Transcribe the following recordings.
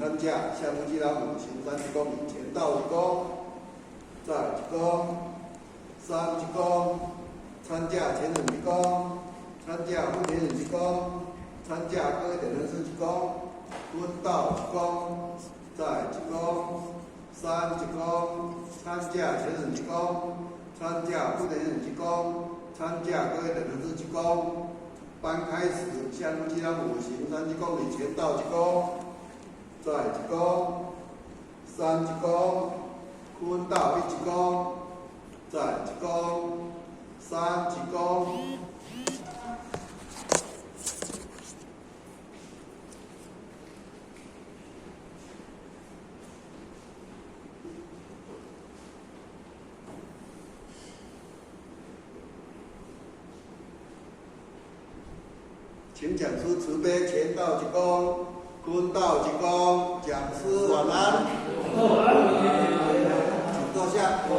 参驾，下目吉拉五行三鞠躬，礼前道一躬，再一躬，三鞠躬，参驾前人鞠躬，参驾副前人鞠躬，参驾各位点灯师鞠躬，坤道一躬，再一躬，三鞠躬，参驾前人鞠躬，参驾副前人鞠躬，参驾各位点灯师鞠躬。班開始，下目吉拉五行三鞠躬，禮前道一躬，再一躬，三鞠躬，坤道一鞠躬，再一躬，三鞠躬。請講師慈悲前道一躬，坤道一躬，講師晚安。請坐下。講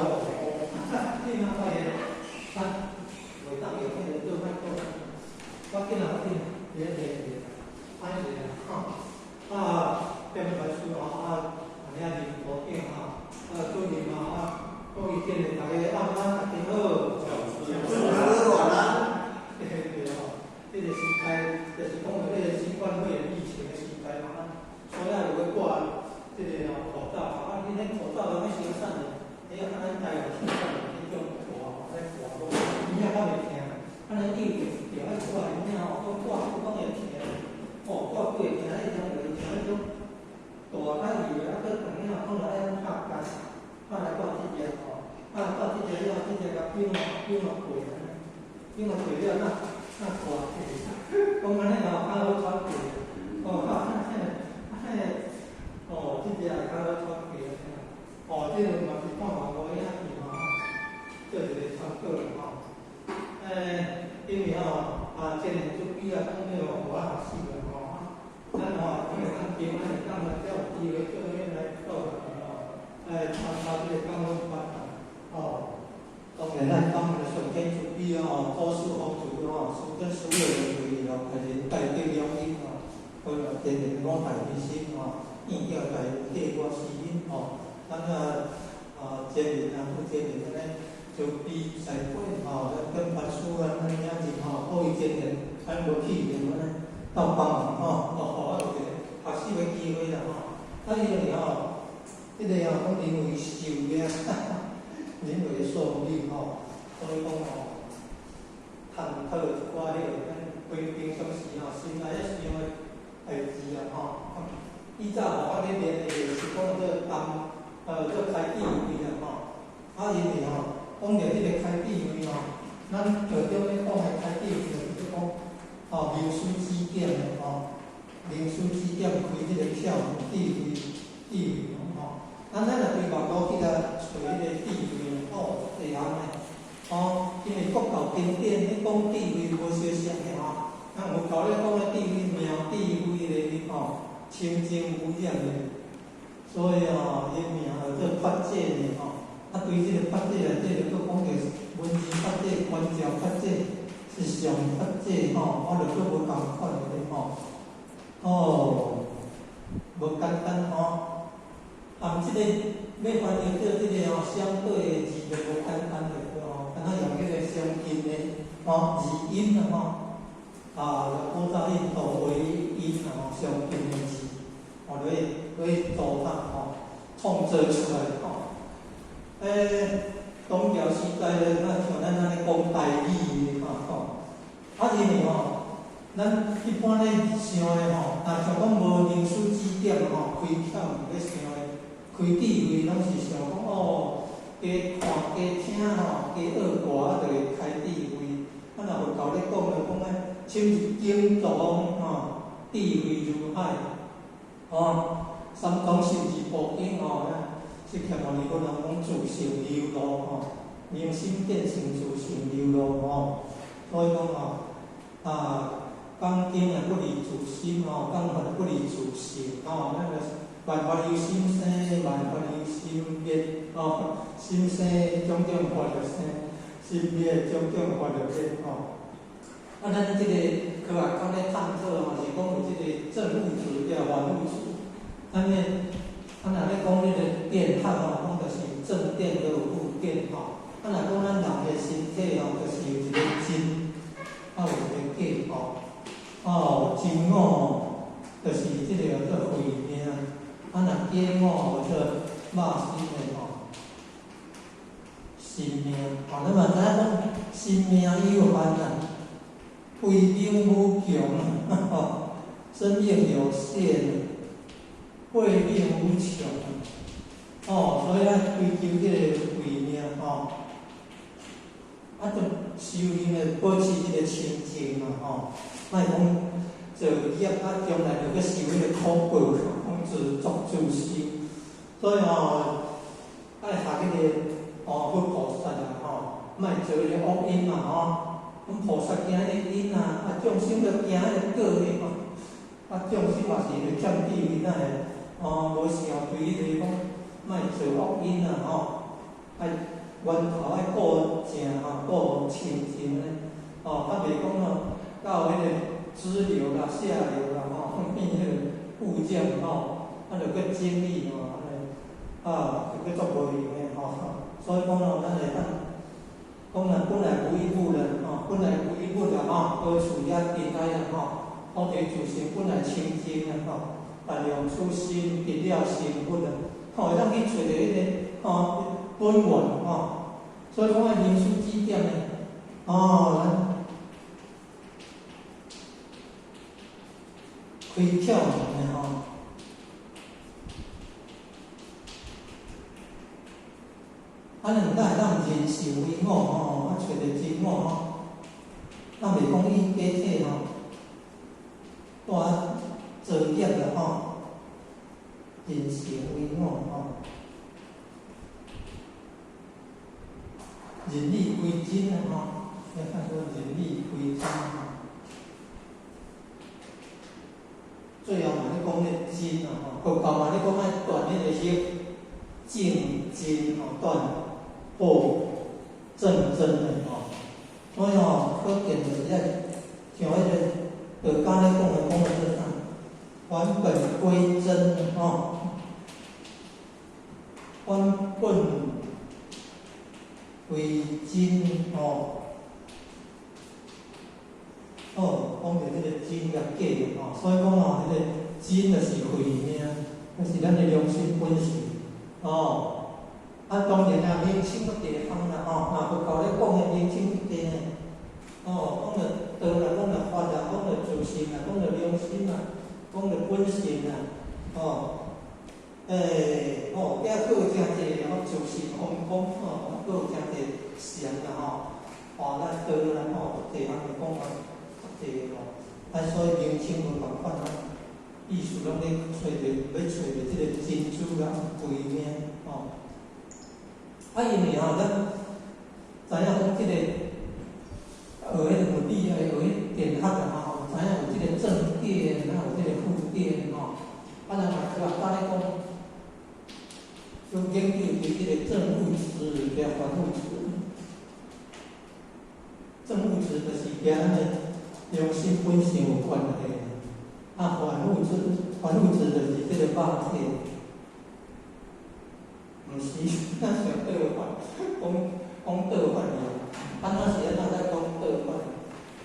師晚安。這個時代就是講這個新冠肺炎疫情的時代嘛，所以有咧掛這個口罩，啊，你迄口罩攏咧生產的，彼個咱台灣生產的彼種掛吼，咧掛講，耳仔較袂疼，啊，咱一定著愛掛，有影吼，講掛久講會疼，哦，掛久會疼，彼種會疼彼種大較油的，啊，閣長影可能愛用拍乾，拍來掛這隻吼，啊，掛這隻了，這隻共扭啊扭啊過，扭啊過了，那。那掛起，講按呢吼較好喘氣，哦，哦，這隻也較好喘氣安尼啦。哦，這個嘛是看嘛無影去吼，做一個參考啦吼。因為吼啊，前年出比啊，講了予我學習啦吼。咱吼因為咱今仔日當來才有機會做伙來討論吼，參加這個感恩班啦，哦。當然，咱感恩上天慈悲吼，祖師福慈吼，師尊師友的惠吼，大仁大德良因吼，和天人五大悲心吼，應教大替我施恩吼，咱啊啊前人啊負責人按呢慈悲栽培吼，咱跟法師啊，咱遐爾吼，好伊前人，咱無去用按呢鬥幫忙吼，哦，予我有一個學習的機會啦吼。啊，因為吼，這個吼講人為壽命。人為壽命吼，所以講吼，探討一寡彼個咱平平常時吼，心內咧想的代誌啊吼。以早吼，我咧練的是講做當做開智慧啦吼。啊，因為吼，講著這個開智慧吼，咱教中咧講的開智慧就是講吼，明師指點的吼，明師指點開這個竅門智慧智慧吼。啊，咱若對網路去共揣彼個智慧。哦，會曉呢，哦，因為國教經典咧講智慧無相像的吼，咱佛教咧講的智慧，妙智慧咧吼，清淨無染的，所以吼，伊名叫做法界呢吼。啊，對這個法界內底，就閣講著文字法界、觀照法界、實相法界吼，我就閣無仝款的咧吼。哦，無簡單吼，含這個。欲翻譯做這個吼相對的字就無簡單的吼，敢若用彼個相近的吼字音啦吼，啊，古早印度話音啦吼，相近的字，吼來來組合吼，創造出來吼。唐朝時代咧，咱像咱按呢講台語的吼，啊，因為吼，咱一般咧想的吼，若像講無明師指點吼，開竅門咧想的。開智慧攏是想講哦，加看加聽吼，加學歌啊，就會開智慧。啊，若佛教咧講就講咧，深入經藏吼，智慧如海。吼，三講十二部經吼，釋迦牟尼佛人講自性流露吼，明心見性自性流露吼。所以講吼，啊，講經也不離自心吼，講法不離自性吼，咱個。萬法由心生，萬法由心滅。哦，心生種種法就生，心滅種種法就滅。吼，啊，咱這個科學家咧探討吼，是講有這個正物質佮反物質。按呢，啊，若咧講彼个電學吼，講就是正電閣有負電吼。啊，若講咱人的身體吼，就是有一個真，啊有一個假吼。哦，真我就是這個叫做慧命，啊，若假我叫做肉身的吼，生命。吼，咱嘛知影講生命有限啊，慧命無窮啊，生命有限。慧命無窮哦，所以愛追求這个慧命吼，啊，就修行的保持這个清淨嘛吼，莫講造業啊，將來就閣受彼个苦報，講自作自受。所以吼，愛學彼个哦，佛菩薩啊吼，莫造彼个惡因嘛吼。阮菩薩行彼个因啊，啊，眾生就行彼个果的吼，啊，眾生嘛是會佔智慧哪會？哦，無想對彼个講，莫造惡因啊吼，愛源頭愛顧正吼，顧清淨咧，哦，較袂講哦，到彼个支流啦、下流啦吼，變彼个物件吼，啊，就閣整理吼，按呢，啊，就閣足無閒的吼。所以講哦，咱會當講啊，本來無一物啦，吼，本來無一物啦，吼，何處惹塵埃啦，吼，菩提自性本來清淨啊，吼。大量出心，得了成佛啊！吼，會當去揣著彼个吼本源吼，所以講愛靈師指點呢，哦，咱開竅門的吼。啊，咱毋敢會當人性為我吼，啊，揣著真我吼，咱袂講以假體吼，帶造業啦吼，人性為我吼，人理歸真啊吼，你看說人理歸真吼，最後嘛咧講咧真啊吼，佛教嘛咧講愛斷彼個惑，證真吼，斷惑證真的吼，所以吼，可見就是愛像彼個道家咧講的講的做啥？返本歸真吼，返本歸真吼。哦，講著這個真佮假吼，所以講吼，這個真就是慧命，就是咱的良心本性哦。啊，當然啊，明清閣地方啦吼，若佛教咧講的明清這塊呢，哦，講著道啦，講著法啦，講著自性啦，講著良心啦。講著本性啊，吼，欸，吼，遐閣有誠濟吼，自性空空吼，閣有誠濟禪啦吼，法啦道啦吼，足濟項講啊，足濟吼，啊，所以明清無仝款啊，意思攏咧揣著，欲揣著這個真主啦、慧命吼。啊，因為吼，咱知影講這個學彼個物理啊，學彼個電學啊吼，知影有這個正電，啊有這個負電吼。啊，咱嘛科學家咧講，有研究對這個正物質佮反物質。正物質就是佮咱的良心本性有關係，啊，反物質，反物質就是這個肉體，毋是咱想倒反，講講倒反去，啊，咱是按怎在講倒反？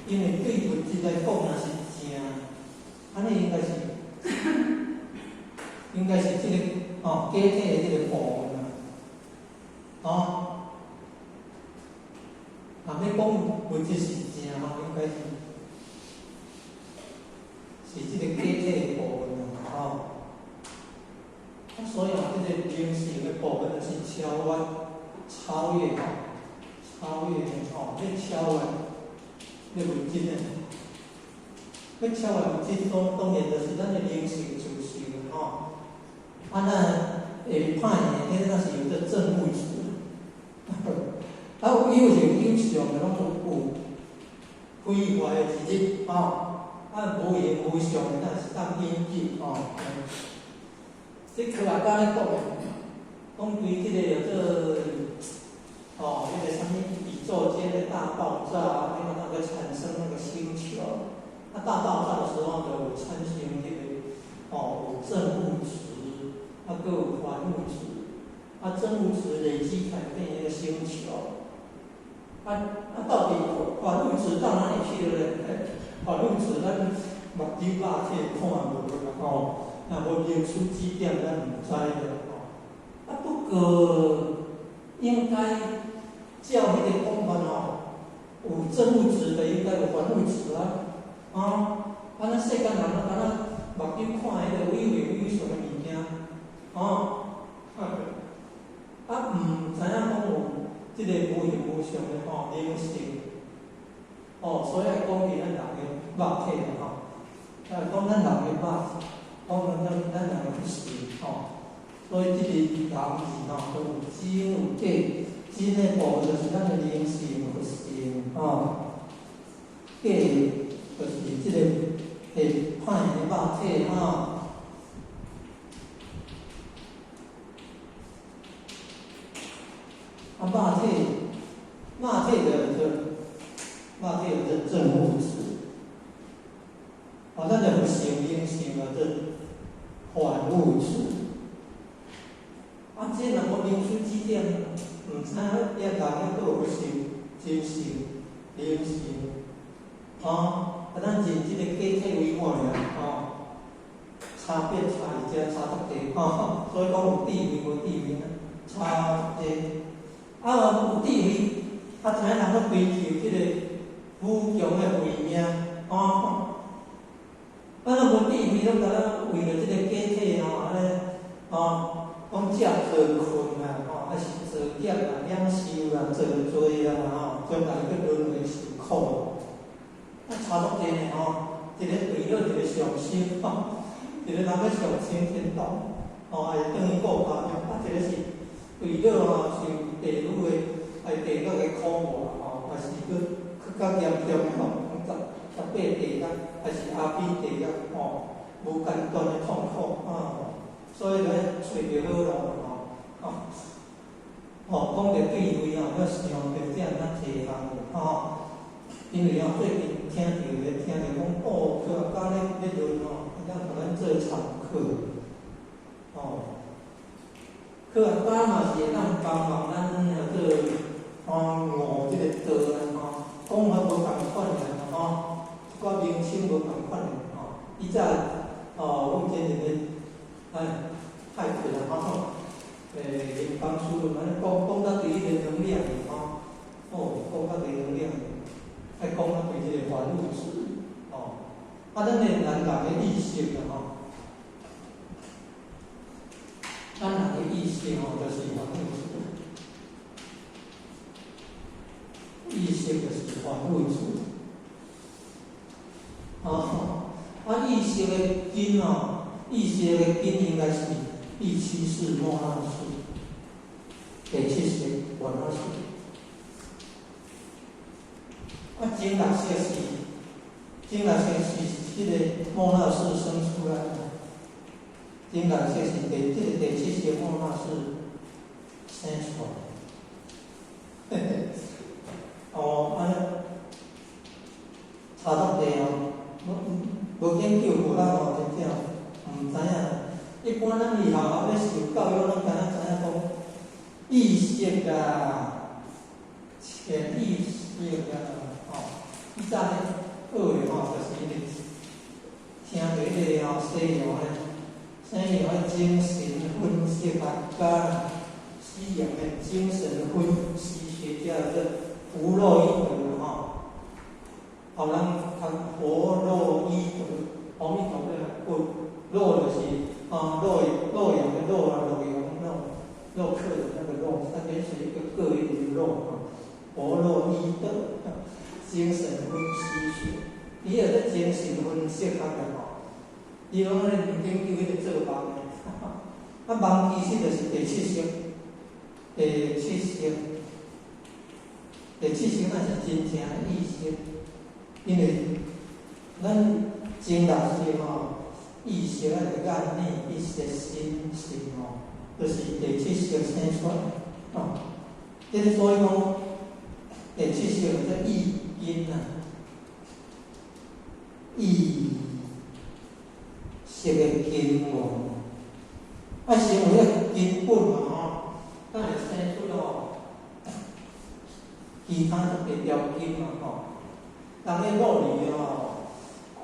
因為對物質來講，若是正，按呢應該是，應該是這個吼假體的這個部分啊，吼。若欲講物質是正吼，應該是是這個假體的部分啊，吼。啊，所以吼，這個靈性的部分就是超越、超越吼、超越的吼，欲超越這個物質的，欲超越物質，當當然就是咱的靈性自性吼。啊，咱會歹的，彼個若是有這正物質。啊，有有形有相的，攏有毀壞的一日吼。啊，無形無相的，咱是當引入吼。這科學家咧講的，講對這個叫做哦，彼個啥物宇宙間的大爆炸，那個產生那個星球。啊，大爆炸的時候就有產生這個哦，有正物質。啊，閣有反物質，啊，正物質累積起來變一個星球。啊啊，到底反物質到哪裡去了呢？反物質咱目睭肉體看無啦吼，若無明書指點，咱毋知啦吼。啊，不過應該照彼個講法吼，有正物質的應該有反物質啊，啊，啊，咱世間人攏敢若目睭看彼個微微微小的物件，吼，啊，毋知影講有這個無形無相的吼靈性，哦，所以愛講起咱人的肉體啦吼，啊，講咱人的肉，講咱人的心吼，所以這個人字吼，都有真有假，真的部分就是咱的靈性佛性吼，假的就是這個會歹的肉體吼。啊，肉體，肉體的這肉體的這正物質，啊，咱的佛性靈性啊，這反物質。啊，這若無明書指點，毋知影遐人猶閣有佛性、真性、靈性，吼，啊，咱認這個假體為我爾，吼，差別差佇遮差足濟，吼，所以講有智慧無智慧呢，差濟。啊，有智慧，啊，知影人咧追求這個無窮的慧命，吼。啊，若無智慧，攏敢若為著這個假體吼，按呢，吼，講食做困啊，吼，還是造業啦、領受啦、造罪啦，吼，將來閣輪迴受苦。啊，差足濟呢，吼，一個為了一個上升，吼，一個人欲上升天堂，吼，會轉去顧家鄉，啊，一個是為了吼受地獄的，愛地獄的苦磨吼，還是閣閣較嚴重吼，十八地獄，還是阿鼻地獄吼，無間斷的痛苦啊，所以來揣著好路吼，吼，講著智慧吼，要想著這咱濟項吼，因為吼最近聽著講，哦，科學家咧論吼，會當予咱做參考，吼。科學家嘛是會當幫忙咱叫做吼悟這個道啦吼，講法無仝款的吼，一寡名稱無仝款的吼。以前哦，阮前一个哎，太對啦吼，林邦書安尼講講到對彼個能量吼，哦，講到對能量，愛講到對這個反物質吼，啊，咱的人人的意識啦吼。咱人的意識吼，就是反物質。意識就是反物質。哦，啊，意識的根吼，意識的根應該是第七識末那識，第七識末那識。啊，精六識是，精六識是這個末那識生出來的。精六識是第這個第七識末那識生出來。嘿嘿，哦，按呢，差足濟哦，無研究過咱吼，真正毋知影。一般咱佇學校咧受教育，攏敢若知影講意識啊、潛意識啊，吼，以前咧學的吼，就是彼個聽著彼個吼西洋的。西洋的精神分析學家，西洋的精神分析學家叫弗洛伊德吼，予人讀弗洛伊德，阿彌陀佛，洛就是啊洛洛陽的洛啊，洛陽那種洛克的那個洛，三點水一個個一個洛啊，弗洛伊德精神分析學，伊也咧精神分析學的吼。伊攏咧研究彼個做夢的，啊夢其實就是第七識，第七識，第七識那是真正的意識，因為咱精六識吼，意識啊，就眼耳鼻舌身心吼，就是第七識生出來，吼。這個所以講，第七識叫意根啊，意識的根源，愛成為個根本嘛吼，才會生出吼其他十八條筋嘛吼。人咧努力吼，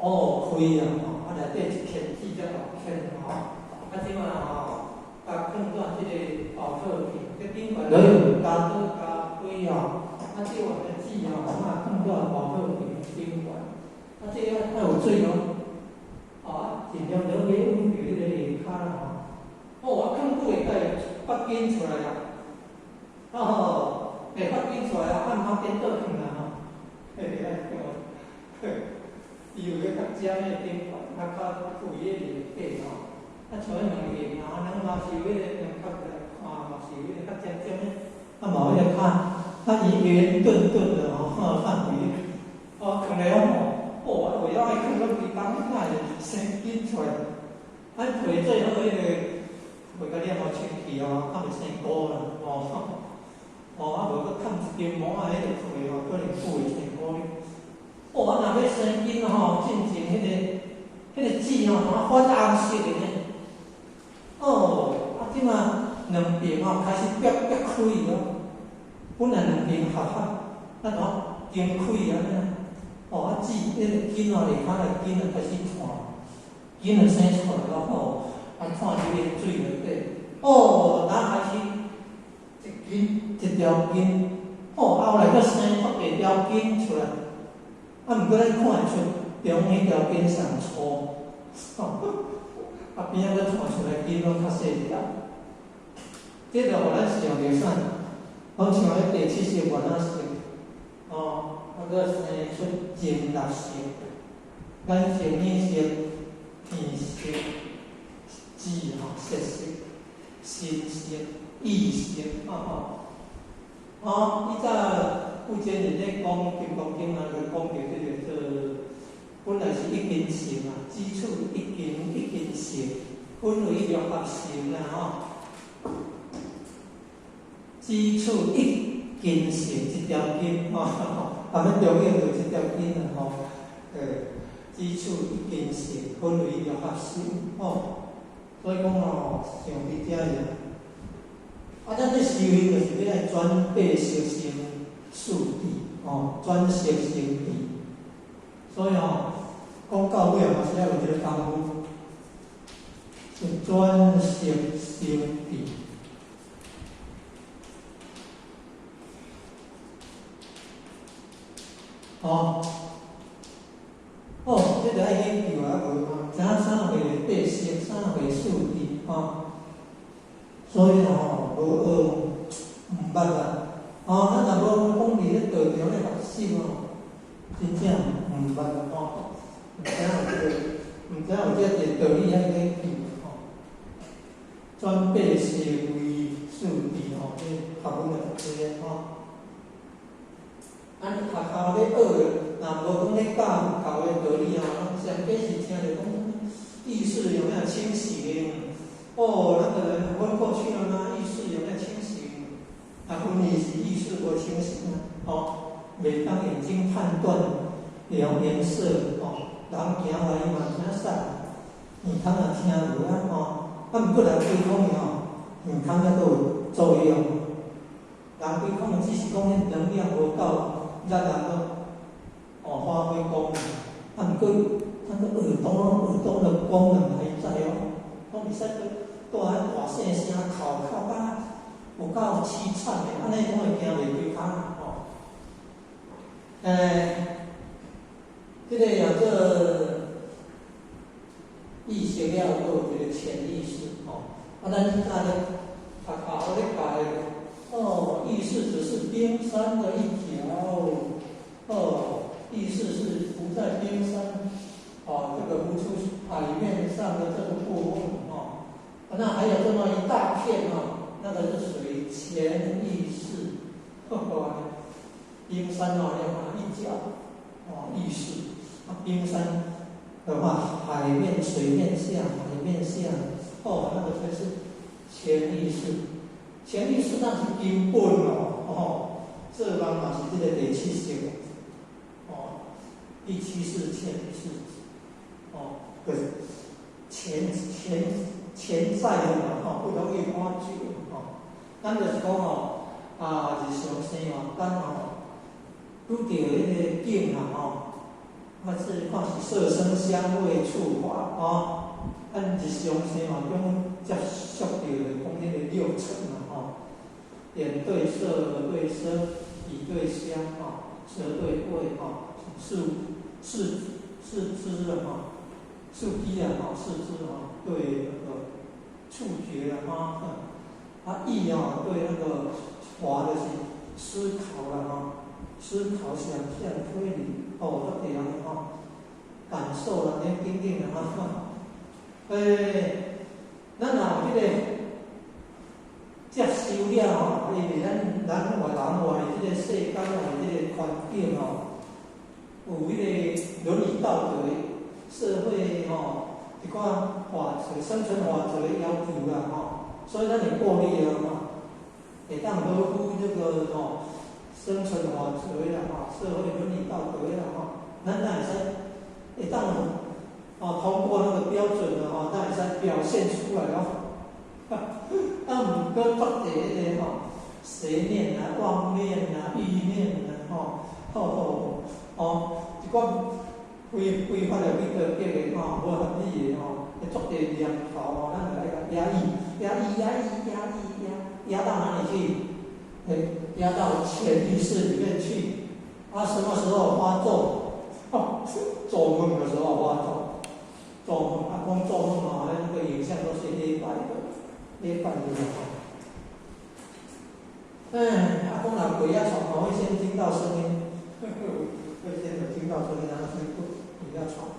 哦開啊吼，啊內底一牽紙才夠牽吼，啊這擺吼，共囥在這個寶特瓶，這頂懸咧加倒加開吼，啊這碗的紙吼，啊囥在寶特瓶頂懸，啊這個愛有水哦，啊盡量落去穩佇彼個下跤啦吼。哦，啊囥久會會發筋出來啦，哦，會發筋出來啊，按摩顛倒囥啦吼，嘿嘿，伊有咧較尖的頂懸，啊較肥的伫底吼，啊像彼兩個啊，咱嘛是有彼個兩較來看，嘛是有彼個較尖尖的，啊嘛有彼個較較圓圓頓頓的吼，較肥的，哦，囥咧吼，哦，啊為了愛囥落規工，哪會生筋出來？啊，皮最好彼個。袂共念予清氣哦，較袂生菇啦，哦，哦，啊無閣崁一根毛仔，彼個皮吼，可能久會生菇。哦，啊若欲生筋吼，進前彼個紙吼，怎反紅色的呢？哦，啊這馬兩邊吼開始煏煏開咯，本來兩邊合合，啊怎間開按呢？哦，啊紙彼個筋吼，下跤的筋就開始散，筋就生出來咯吼。啊，看入去水內底，哦，哪開始一筋一條筋，哦，後來閣生十八條筋出來，啊，毋過咱看會出中彼條筋上粗，啊邊仔閣竄出來筋攏較細條，這就予咱想著啥？好像彼第七識末那識，哦，啊閣生出精六識，眼識、耳識、鼻識。智吼，色識、心識、意識，啊吼，哦，以早古前人咧講《金剛經》啊，就講著這個做，本來是一根性啊，此處一根一根性，分為六合性啦吼。此處一根性，一條筋吼，啊，咱中間就一條筋啦吼，此處一根性，分為六合性吼。所以講吼，想佇遮爾，啊，咱咧修行就是欲愛轉八識成四智，吼，轉識成智。所以吼，講到尾嘛是愛有這个功夫，是轉識成智。吼，哦，這個愛研究啊，無知影啥會八識，啥會四智，吼。所以吼，無學毋捌啦。吼，咱若無講佇咧道場咧學習吼，真正毋捌啦吼。毋知影有這個，毋知影有這個道理愛研究吼。轉八識為四智吼，這學問就濟吼。啊，學校咧學的，若無講咧教佛教的道理吼，攏上底是聽著講意識有沒有清醒？哦，那個人昏過去了嗎？意識有沒有清醒？啊，昏迷是意識無清醒啊，哦，袂當眼睛判斷了顏色，哦，人行來伊嘛知影啥，耳孔也聽無啊，吼，啊，毋過人規空的吼，耳孔猶閣有作用。人規空只是講彼能量無夠，力人閣哦發揮功能，啊，毋過那個耳朵的功能還在哦，攏會使閣蹛喺大細聲哭哭甲有夠淒慘的，按呢攏會驚袂開跤吼。這個叫做意識了，閣有一個潛意識吼。啊，咱早咧學校咧教的，哦，意識只是冰山的一角，哦，意識是浮在冰山，哦，這個浮出海面上的這個部分，哦，那還有這麼一大片哦，那個是屬於潛意識，呵呵，冰山哦，一角，哦，意識，啊，冰山的話，海面、水面下、海面下，哦，那個才是潛意識。潛意識那是根本哦，哦，做夢嘛是這個第七識，哦，第七識潛意識，哦，對，潛潛潛在的嘛吼，不容易發覺吼。咱就是講吼，啊，日常生活間吼，拄著彼个境啊吼，啊是看是色聲香味觸法吼，咱日常生活中接觸著的講彼個六塵啊吼，眼對色，耳對聲，鼻對香吼，舌對味吼，四肢啊吼，四肢啊吼，四肢吼對那個觸覺啊哈，啊意哦對那個法就是思考啦吼，思考、想象、推理，哦，足濟按呢吼，感受啦，等等等啦吼。欸，咱若有這個接收了吼，因為咱活人活佇這個世間，活佇這個環境吼，有彼個倫理道德的社會吼，一寡法則、生存法則的要求啦吼，所以咱會過濾啊吼，會當合乎這個吼生存法則啦吼，社會倫理道德啦吼，咱才會使會當哦通過那個標準的吼，才會使表現出來哦。啊，毋過足濟彼個吼，邪念啊、妄念啊、欲念啊，吼，好好哦，一寡違反了去道德的吼，無合理的吼，會足濟念頭吼，咱就愛共壓抑、壓抑、壓抑、壓抑、壓，壓到哪裡去？欸，壓到潛意識裡面去。啊，什麼時候發作？哦，做夢的時候發作。做夢，啊，講做夢哦，那個影像都是黑白的，黑白的吼。哎，啊，講若鬼壓床，會先聽到聲音，會先有聽到聲音，然後先鬼壓床。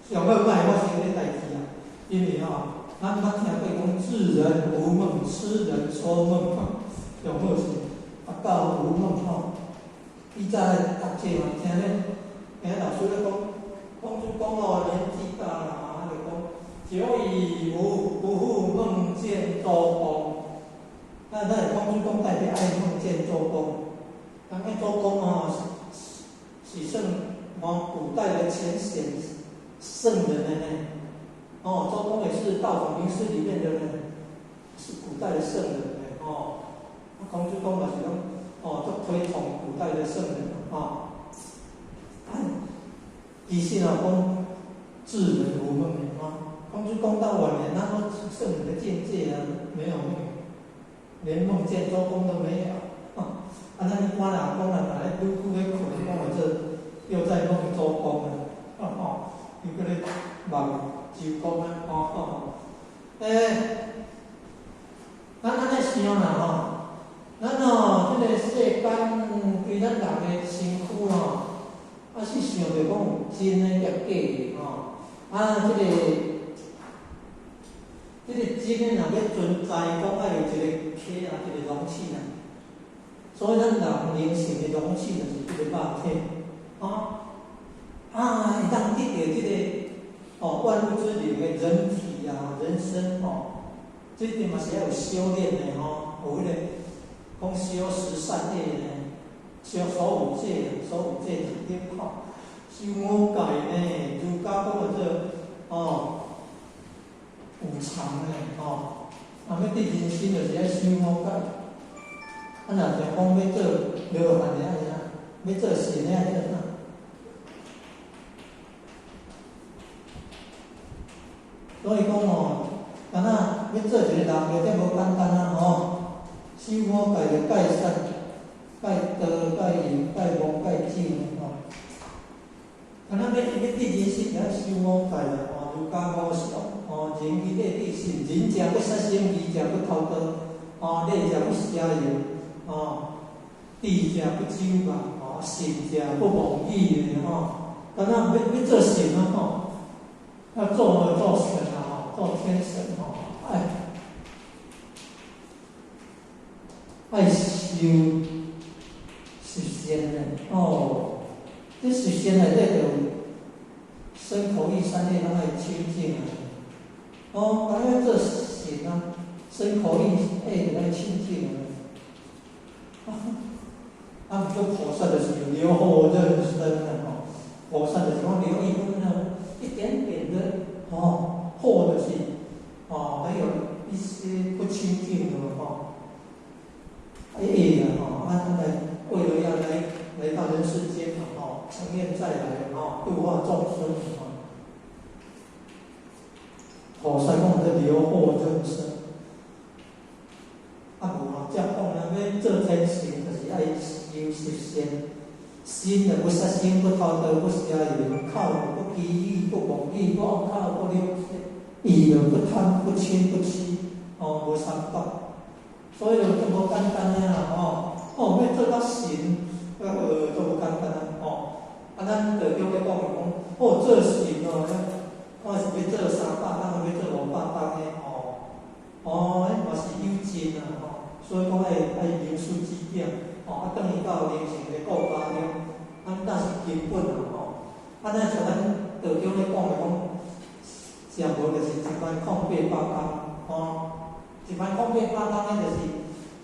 上好莫發生這代誌啊，因為吼，咱捌聽過講智人無夢，痴人說夢，上好是啊，到無夢吼。以前讀冊嘛，聽咧，聽老師咧講，孔子講哦，年紀大啦，啊，就講久矣無復夢見周公。那孔子講代表愛夢見周公，當個周公哦，是算哦古代的前賢聖人的呢。哦，周公也是道統名師裡面的呢，是古代的聖人的哦。孔子講嘛是講，哦，足推崇古代的聖人哦。其實哦，講智人無夢的哦。孔子講到晚年，他說聖人的境界啊，沒有夢。連夢見周公都沒有，啊！咱一般人講人來愈久咧睏，講話這又在夢周公啊，吼，又閣咧夢周公啊，吼，欸，咱按呢想啦吼，咱哦這個世間對咱人的身軀吼，啊是想著講有真的抑假的吼，啊這個。這個真的若欲存在，講愛有一個體啊，一個容器啊。所以咱人靈性的容器就是這個肉體，啊，啊，會當得著這個哦萬物之靈的人體啊，人身哦，這一定嘛是愛有修煉的吼，有彼個講修十善業呢，修守五戒，守五戒就對吼，修五戒呢，儒家講的這哦。五常呢，吼，啊，欲得人身就是愛修五戒。啊，若是講欲做羅漢的愛啥？欲做神的愛做啥？所以講吼，敢若欲做一個人，就這無簡單啊吼。修五戒就戒殺、戒盜、戒淫、戒妄、戒酒吼。敢若欲得人身，就愛修五戒啦，吼，儒家五常。哦，仁義禮智信，仁者不殺生，義者不偷盜，哦，禮者不邪淫，哦，智者不咒罵，哦，信者不妄語的吼。敢若欲做神啊吼，要做做神啊吼，做天神吼，愛修十善的哦。這十善內底就有身口意三業攏愛清淨啊。哦，敢若做神啊，身口意業就愛清淨啊。啊，毋過菩薩就是留惑人身啊，吼，菩薩就是講留一分啊，一點點的，哦，惑就是，哦，還有彼爱啊吼，啊，来為了要來到人世間嘛吼，成願再來吼，度化眾生吼。菩薩講這留禍人生，啊無吼，才講啊，欲做天神，就是愛修十善，心的不殺生，不偷盜，不邪淫，口不綺語，不妄語，不惡口，不溜言，意就不貪，不嗔，不痴，哦，無三毒。所以就足無簡單的啦，吼！哦，欲做到神，足無簡單啊，吼！啊，咱道中咧講講，哦，做神哦，我是欲做300冬，欲做500冬的，吼！哦，彼嘛是有盡啊，吼！所以講愛明師指點，吼！啊，轉去到靈性的國家中，咱那是根本啊，吼！啊，咱像咱道中咧講的講，上無就是10008冬，吼！10008冬，彼就是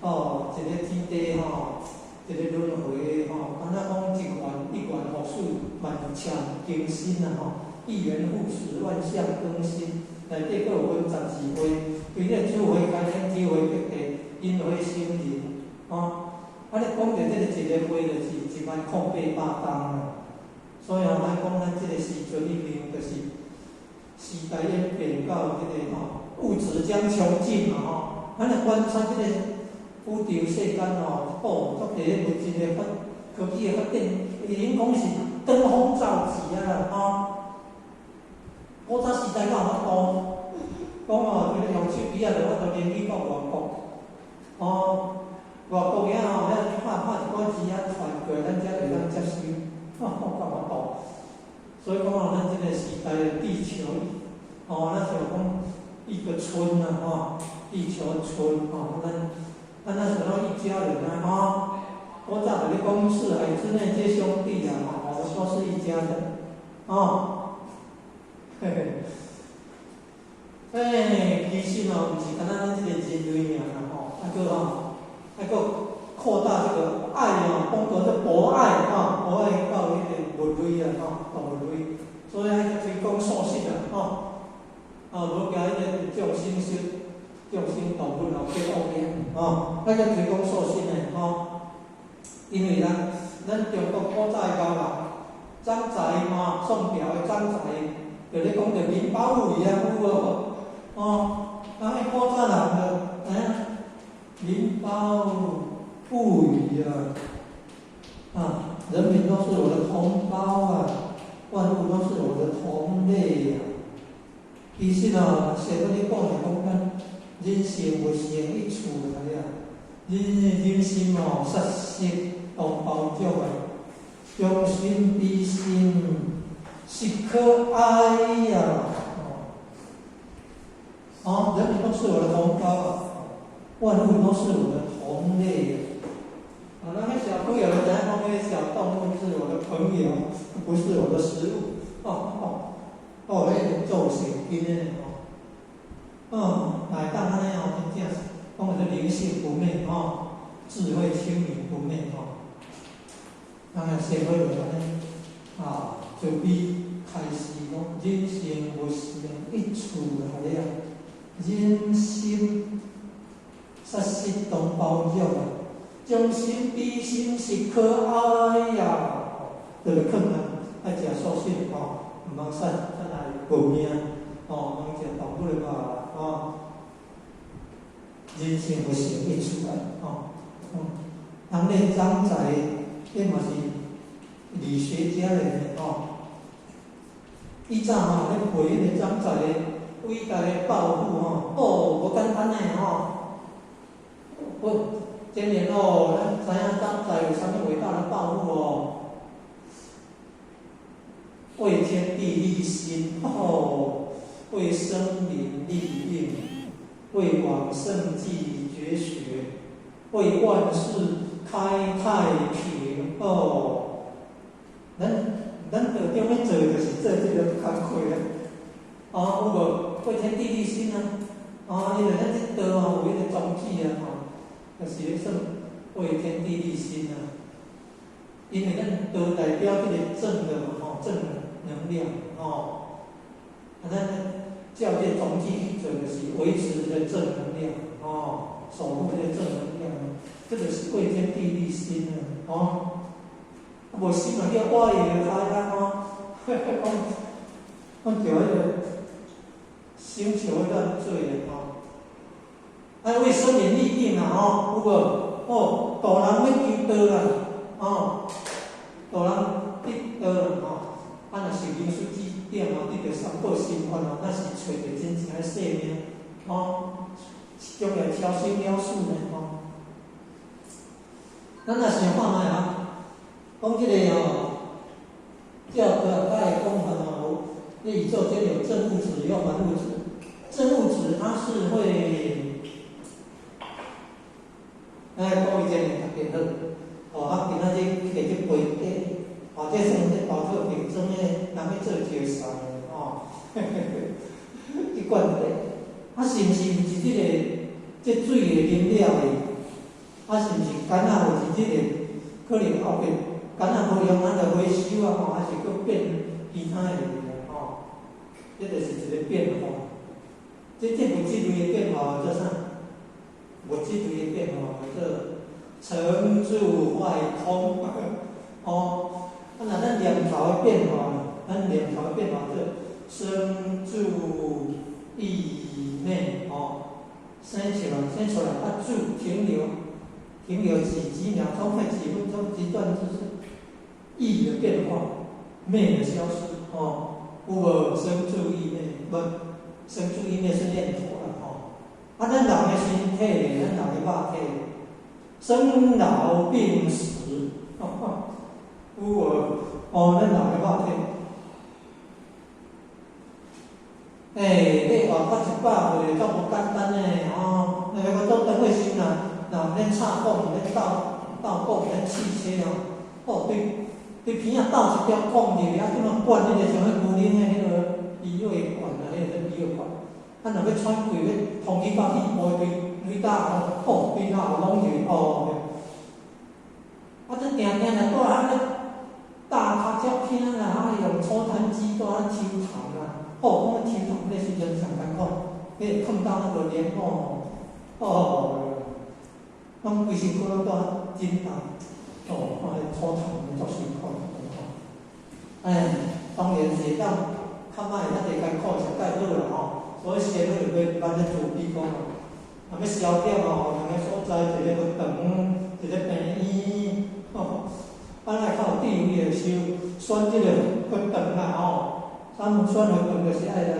哦，一个天地吼，一个輪迴吼，敢若講一元一元復始，萬象更新啊吼，一元復始，萬象更新。內底閣有分十二會，對這主會開天，主會結地，因會生人，吼。啊，你講著這个一个會就是10008冬啊。所以吼，咱講咱這个時陣已經就是時代演變到這个吼，物質將窮盡嘛吼。咱來觀察這個宇宙世間吼，哦，足濟物質的發科技的發展，已經講是登峰造極啊啦吼。古早時代哪有法度？講哦，這個用手機啊，就有法度連去到外國，哦，外國遐吼，遐拍拍一寡字仔傳過來，咱遮就會當接收，吼，敢有法度？所以講哦，咱這個時代的地球，哦，咱像講一個村啊，吼，地球村，吼，咱咱想講一家人啊，吼，古早就咧講四海之內皆兄弟啊，吼，我們都是一家人，哦，嘿嘿。欸，其實哦，毋是干焦咱這個人類爾啦吼，啊閣吼，啊閣擴大這個愛哦，講到這博愛吼，博愛到彼個物類啊吼，動物類，所以愛閣推廣素食啊吼，啊無驚彼個眾生食，眾生動物哦結惡業吼，愛閣推廣素食的吼，因為咱中國古早的高人，張載嘛，宋朝的張載，就咧講著民胞物與啊，有無？哦，啊，彼古早人就知影民胞物與啊，啊，人民都是我的同胞啊，萬物都是我的同類啊。其實哦，師父咧講是講咱人性佛性一處來啊，人心哦，殺食同胞種啊，將心比心，實可哀呀。哦，人民都是我的同胞啊，萬物都是我的同類啊。啊，那個小朋友，等下講那個小動物是我的朋友，不是我的食物。哦哦哦，彼個做神經的吼。哦，來當按呢哦，真正是講的靈性不滅吼，智慧清明不滅吼。當然社會就按呢啊，慈悲開示講，人性佛性一處來啊。人心殺食同胞種啊，將心比心實可哀呀！就是勸人愛食素食吼，毋通殺殺來無命吼，毋通食動物的肉吼。人性佛性一處來吼。當咧張載，彼嘛是理學家來的吼。以前吼咧背彼個張載的偉大的抱負吼，哦，無簡單的吼。我今年哦，咱知影張載有啥物偉大的抱負哦？為天地立心，哦，為生民立命，為往聖繼絕學，為萬世開太平，哦。咱道中欲做就是做這個工課啊。哦，有無？為天地立心啊！哦，因為咱這道哦有彼個宗旨啊，吼，就是咧算為天地立心啊。因為咱道代表這個正的嘛，吼，正能量，吼。啊，咱照這個宗旨去做，就是維持這個正能量，吼，守護這個正能量，這就是貴天地立心啊，哦，啊無心嘛叫我伊就開啦吼，講講叫彼個星球亂墜的吼，啊為生民立命啊吼，有無？哦，度人欲求道啦，哦，度人得道啦吼，啊若是靈師指點哦，得著三寶心法哦，咱是揣著真正的生命，哦，將來超生了事呢吼。咱來想看覓啊，講這個哦，照科學家的講法哦，那宇宙間有正物質，有反物質。正物質它是會，哎，講伊這個特別好，哦，啊，今仔日摕這杯底，哦，這算這包套瓶裝的，人去做招送的，哦，這罐底，啊，是毋是有一這個這水會啉了的？啊，是毋是敢若有一這個可能後壁敢若無用，咱就回收啊，吼，還是閣變其他的吼？這就是一個變化。這物質類的變化叫啥？物質類的變化叫做成住壞空，哦。啊，若咱念頭的變化，咱念頭的變化叫生住異滅，哦，生起來，生出來，啊住停留，停留幾幾秒鐘或幾分鐘，一段就是異的變化，滅的消失，哦，有無生住異滅？無，生住異滅是念頭啦，吼。啊，咱人的身體咧，咱人的肉體，生老病死，有無？哦，咱人的肉體，欸，你活到100歲，足無簡單的吼。那個做單位時啊，若毋免插管，毋免鬥鬥管，毋免試車哦。哦，對對鼻仔鬥一條管入去，啊，這馬灌彼個像彼牛奶的彼個鼻藥管啊，彼個鼻藥管。啊，若欲喘氣，欲通氣到肺部，對對打吼，對打攏入去哦。啊，這定定若蹛咧大跤遮疼啦，啊用抽痰機蹛咧抽痰啦。哦，講抽痰彼時陣上艱苦，彼個碰到那個黏膜吼，哦，攏規身軀攏蹛震動，哦，看彼抽痰足辛苦，吼。哎，當然是會當較歹，較濟艱苦，食蓋好啦吼。所以先好就欲挽咧慈悲講哦，若欲消點哦，兩个所在，一个佛堂，一个病院，吼，啊，咱較有智慧的修選這個佛堂啦吼，咱選佛堂就是愛來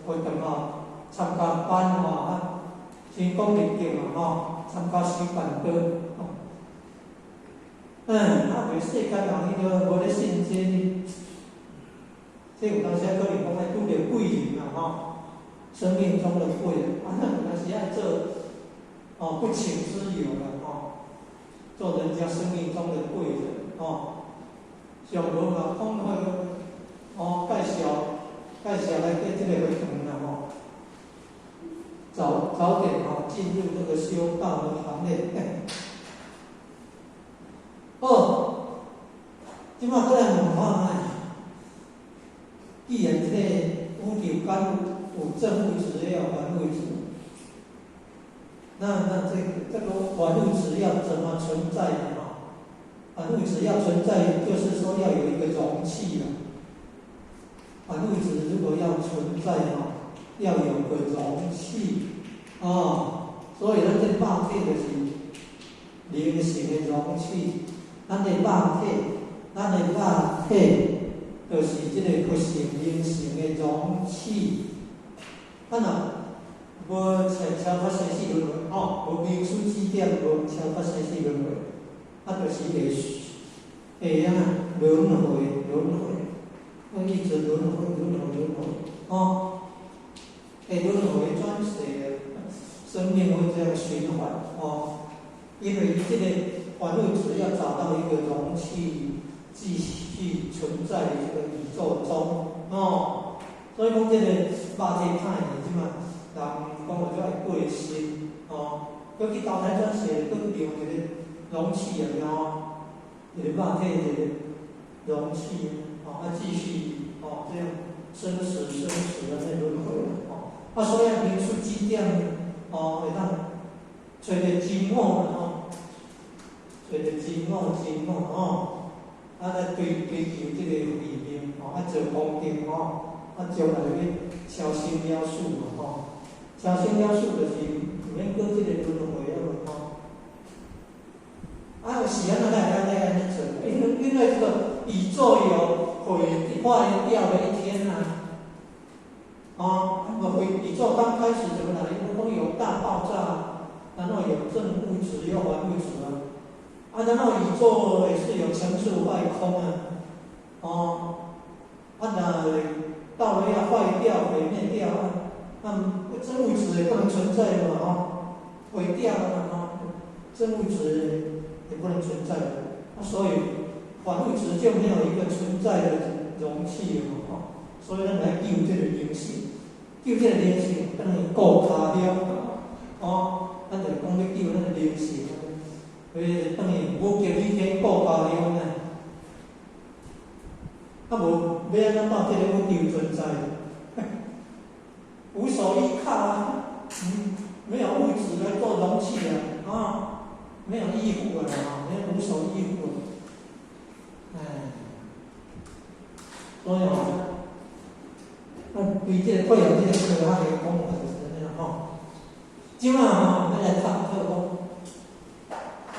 佛堂吼，參加班吼啊，先講入境嘛吼，參加修辦道吼。啊，袂世間人伊就無咧信這個，這有當時可能講愛拄著貴人啦吼。生命中的貴人，啊，咱有當時愛做，哦，不請之友啦，吼，做人家生命中的貴人，哦，上無嘛講那個，哦，介紹來去這個會堂啦，吼，早早點吼進入這個修道的行列。哦，這馬閣來問看覓，既然這個宇宙間有正物質，也有反物質，那這個反物質要怎麼存在的哈？反物質要存在，就是說要有一個容器啊。反物質如果要存在哈，要有個容器啊。所以咱這肉體就是靈性的容器，咱的肉體，咱的肉體就是這個佛性靈性的容器。啊若無超脫生死輪迴，吼，無明師指點，無超脫生死輪迴，啊，就是會按怎輪迴輪迴，會一直輪迴輪迴輪迴，吼，會輪迴轉世，生命會這樣循環，哦，因為這個反物質要找到一個容器，繼續存在於這個宇宙中，哦，所以講這個肉體歹去，這馬人講話就愛過身，哦，閣去投胎轉世，閣用一個容器啊，吼，一個肉體一個容器，哦，啊繼續哦這樣生死生死的那輪迴，哦，啊所以明師指點，哦，會當揣著真我啦吼，揣著真我真我吼，啊來追求這個慧命吼，啊做功德吼，啊將來欲超生了死嘛吼，超生了死就是毋免過這个輪迴啊嘛吼。啊，是按怎來按呢按呢做？因為這個宇宙有毀壞掉的一天啊！啊，那麼毀宇宙剛開始怎麼來？因為講有大爆炸，然後有正物質，有反物質啊。啊，然後宇宙也是有成住壞空啊。哦，啊，那到了要壞掉、毀滅掉啊，那正物質也不能存在了嘛，哦，毀掉了嘛，哦，正物質也不能存在了，啊，所以反物質就沒有一個存在的容器了嘛，吼，所以咱來救這個靈性，救這個靈性，等於顧跤了，哦，咱就講欲救咱的靈性，所以等於武俠李天顧跤了呢，啊無欲按怎到這個宇宙存在？無所依靠啊，嗯，沒有物質來做容器啊，啊。沒有依附啊，沒有無所依附，哎，所以哦，咱對這個配合這個科學的講法就是按呢吼。這馬吼，咱來探討講，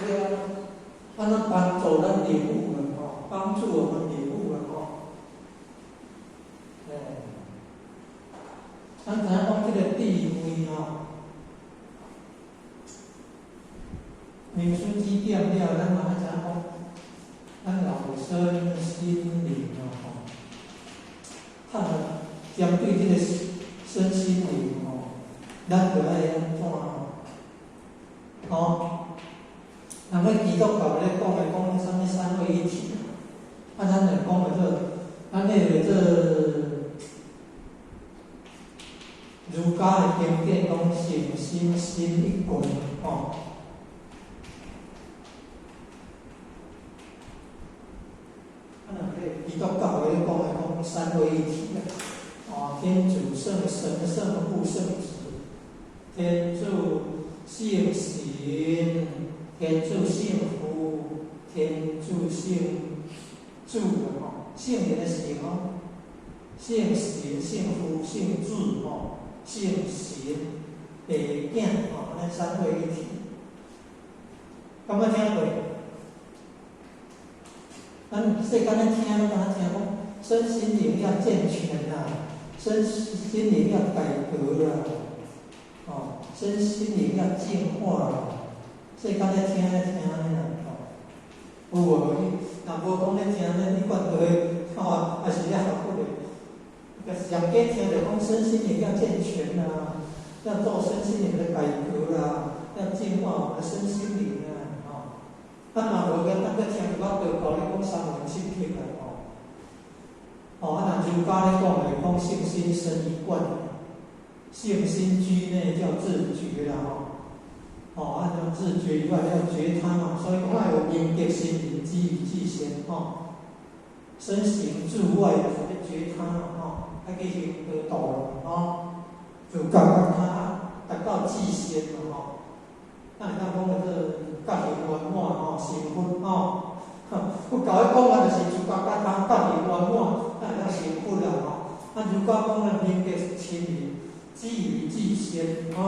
欲按怎幫助咱領悟了吼，幫助我們領悟了吼。哎，咱知影講這個智慧吼。民生機點了，咱嘛愛知影講，咱人有身心靈哦吼。探討針對這個身心靈吼，咱著愛按怎吼？人咧基督教咧講的講啥物三位一體，啊，咱就講的做，咱彼個做儒家的經典講聖心心一貫吼。基督教咧講的講三位一體啊，哦，天主聖神聖父聖子，天主聖神，天主聖父，天主聖子吼，聖靈的聖哦，聖神、聖父、聖子吼，聖神、父囝吼，按呢三位一體，敢捌聽過？咱世間咧聽，攏敢若聽講身心靈要健全啦，身心靈要改革啦，哦，身心靈要淨化啦，世間咧聽咧聽按呢啦，吼，有無？若無講咧聽咧，你管佢，吼，也是咧學佛的，上加聽著講身心靈要健全啦，要做身心靈的改革啦，要淨化我們的身心靈啊，吼。啊，若無咱閣聽一寡道教咧講三魂七魄啦，吼。哦，啊，若儒家咧講的講聖心生一貫，聖心居內叫自覺啦，吼。哦，啊，像自覺以外要覺他嘛，所以講愛有明德心靈，止於至善，吼。身行住外就是咧覺他嘛，吼，愛去行得道吼，自覺覺他，達到至善嘛，吼。咱會當講的做覺行圓滿吼，成佛吼。佛教的講法就是自覺覺他，覺行圓滿，咱會當成佛啦吼。啊，儒家講的明德心靈，止於至善吼。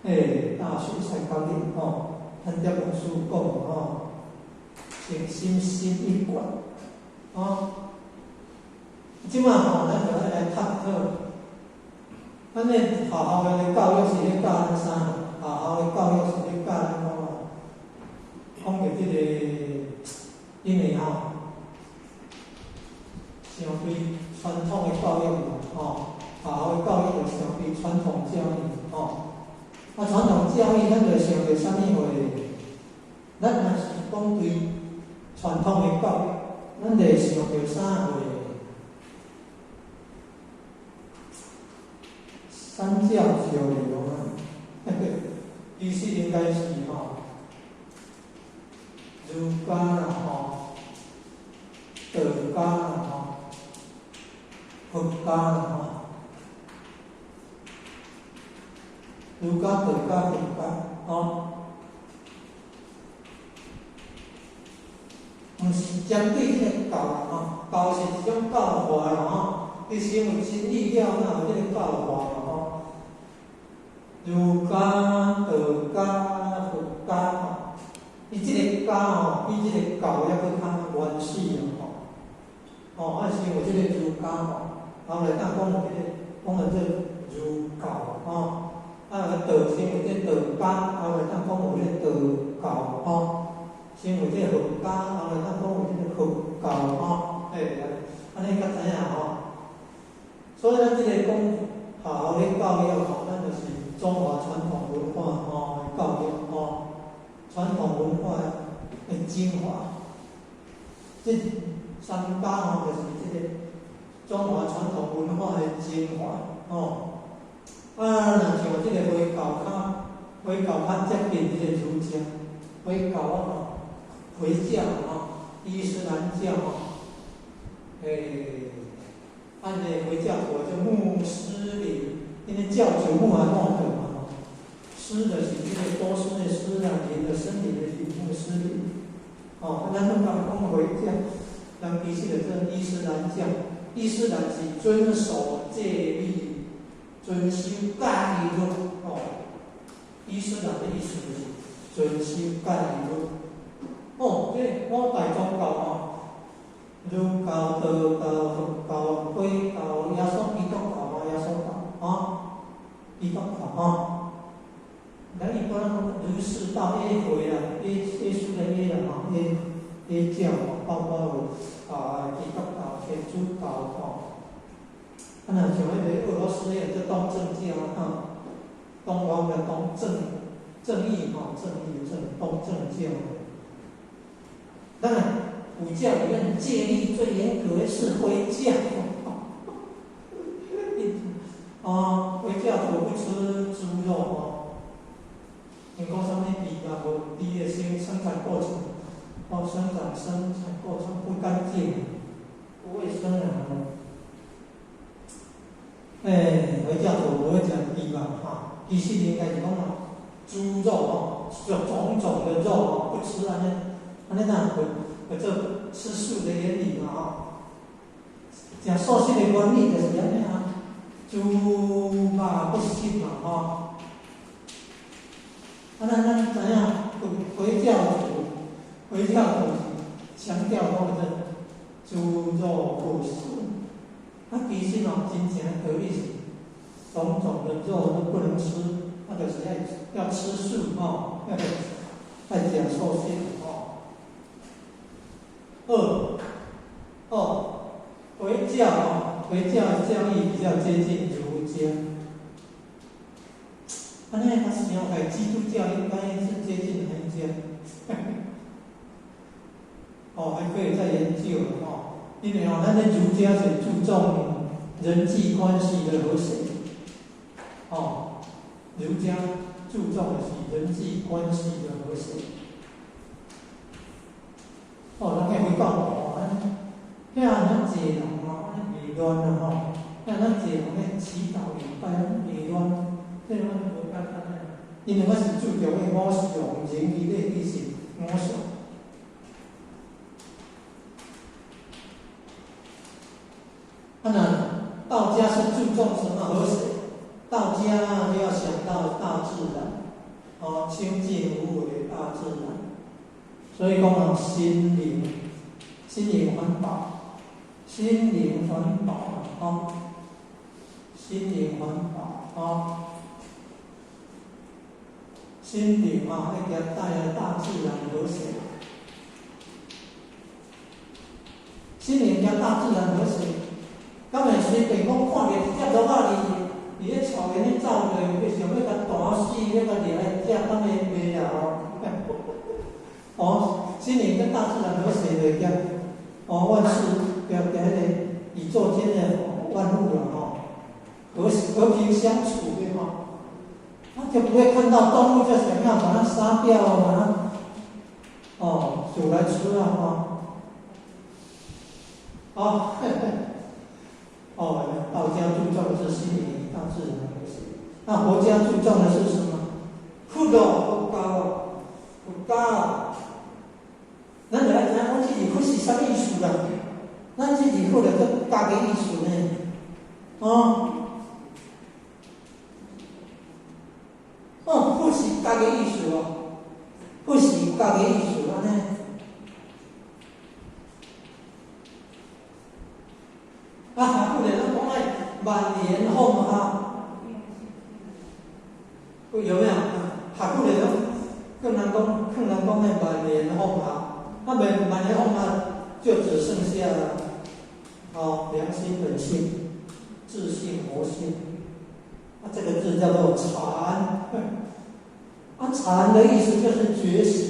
欸，大學三綱領吼，咱這本書講吼，誠心心一貫，吼。這馬吼，咱就愛來探討，咱的學校的教育是咧教咱啥？學校的教育是咧教咱講哦，講著這個，因為吼，相對傳統的教育吼，學校的教育就相對傳統教育吼。啊，傳統教育咱就想著啥物貨？咱若是講對傳統的教育，咱就會想著啥貨？三教九流啊，其實應該是吼，儒家啦吼，道家啦吼，佛家啦吼。儒家、道家、佛家，吼。毋是针對這個教啦吼，教是一種教化啦吼，伊成為真理了，哪有這個教化嘛吼？儒家、道家、佛家吼，伊這個家吼，比這個教猶閣較原始啊吼。吼，啊是有這個儒家吼，後來當講有這個講的這儒教吼，啊道是有這道家，後來當講有這道教吼。先有這個佛家，後來咱講有這個佛教吼，欸，按呢才知影吼。所以咱這個講學校咧教育吼，咱就是中華傳統文化吼的教育吼，傳統文化的精華。這三家吼，就是這個中華傳統文化的精華吼。啊，若像這個回教較，回教較接近這個儒家，回教啊。回教吼，伊斯蘭教吼，欸，按呢回教徒叫穆斯林，因為教主穆罕默德嘛吼，斯就是這個波斯的斯啊，林的森林的林，穆斯林，吼，咱攏講講回教，人其實就做伊斯蘭教，伊斯蘭是遵守戒律，遵守戒律吼，伊斯蘭的意思就是遵守戒律。哦，這五大宗教吼，儒教、道教、佛教、回教、耶穌基督教嘛，耶穌教，吼，基督教吼。咱一般儒釋道耶回啦，耶耶穌的耶啦吼，耶耶教吼，包括有啊基督教、天主教吼。啊，若像彼個俄羅斯迄個叫東正教吼，東方的東正正義吼，正義正東正教。當然，五教裡面戒律最嚴格的是回教。哦，回教徒不吃豬肉哦。因講啥物豬啊，無豬的生產過程，哦，生產過程不乾淨，不衛生啊。欸，回教徒無咧食豬肉哈，其實應該是講啊，豬肉哦，種種的肉哦，不吃按呢。按呢哪會會做吃素的原理嘛吼？食素食的原理就是按呢啊，豬肉不食嘛吼。啊，咱知影，回教徒是強調講這豬肉不食。啊，其實哦，真正的道理是，種種的肉都不能吃，啊，就是愛要吃素吼，愛食素食吼。二，哦，回教哦，回教的教義比較接近儒家。按呢，他想來基督教應該是接近儒家。哦，還可以再研究哦，因為哦，咱的儒家是注重人際關係的和諧。哦，儒家注重的是人際關係的和諧。哦，人家回教哦，遐遐濟人吼，按呢袂亂啊吼，遐遐濟人咧祈禱禮拜，袂亂，這攏無簡單啊。因為我是注重彼五常，仁義禮智信五常。啊，那道家是注重什麼和諧？道家就要想到大自然，哦，清淨無為大自然。所以講啊，心靈，心靈環保，心靈環保啊，心靈環保啊，心靈啊，愛共帶來大自然和諧。心靈佮大自然和諧，敢會隨便講看著一隻鹿仔佇咧草原咧走著，會想欲共彈死，欲共掠來食，敢會袂啊？哦，心靈跟大自然和諧的共，哦，萬事共共彼個宇宙間的萬物了吼，和平相處對嗎？他就不會看到動物就想要把它殺掉，把它哦煮來吃啊，哦，哦，哦，道家注重的是心靈與大自然的和諧。那佛家注重的是什麼？佛哦，佛教哦，佛教哦。咱就愛知影講這字佛是啥物意思啦？咱這字佛就做家己意思呢？哦，哦，佛是家己意思哦，佛是家己意思按呢。啊，佛咧攏講愛萬年放下，有沒有？學佛咧攏勸人講，勸人講愛萬年放下，啊，萬萬年放下就只剩下哦良心本性、自性佛性。啊，這個字叫做禪。啊，禪的意思就是覺醒。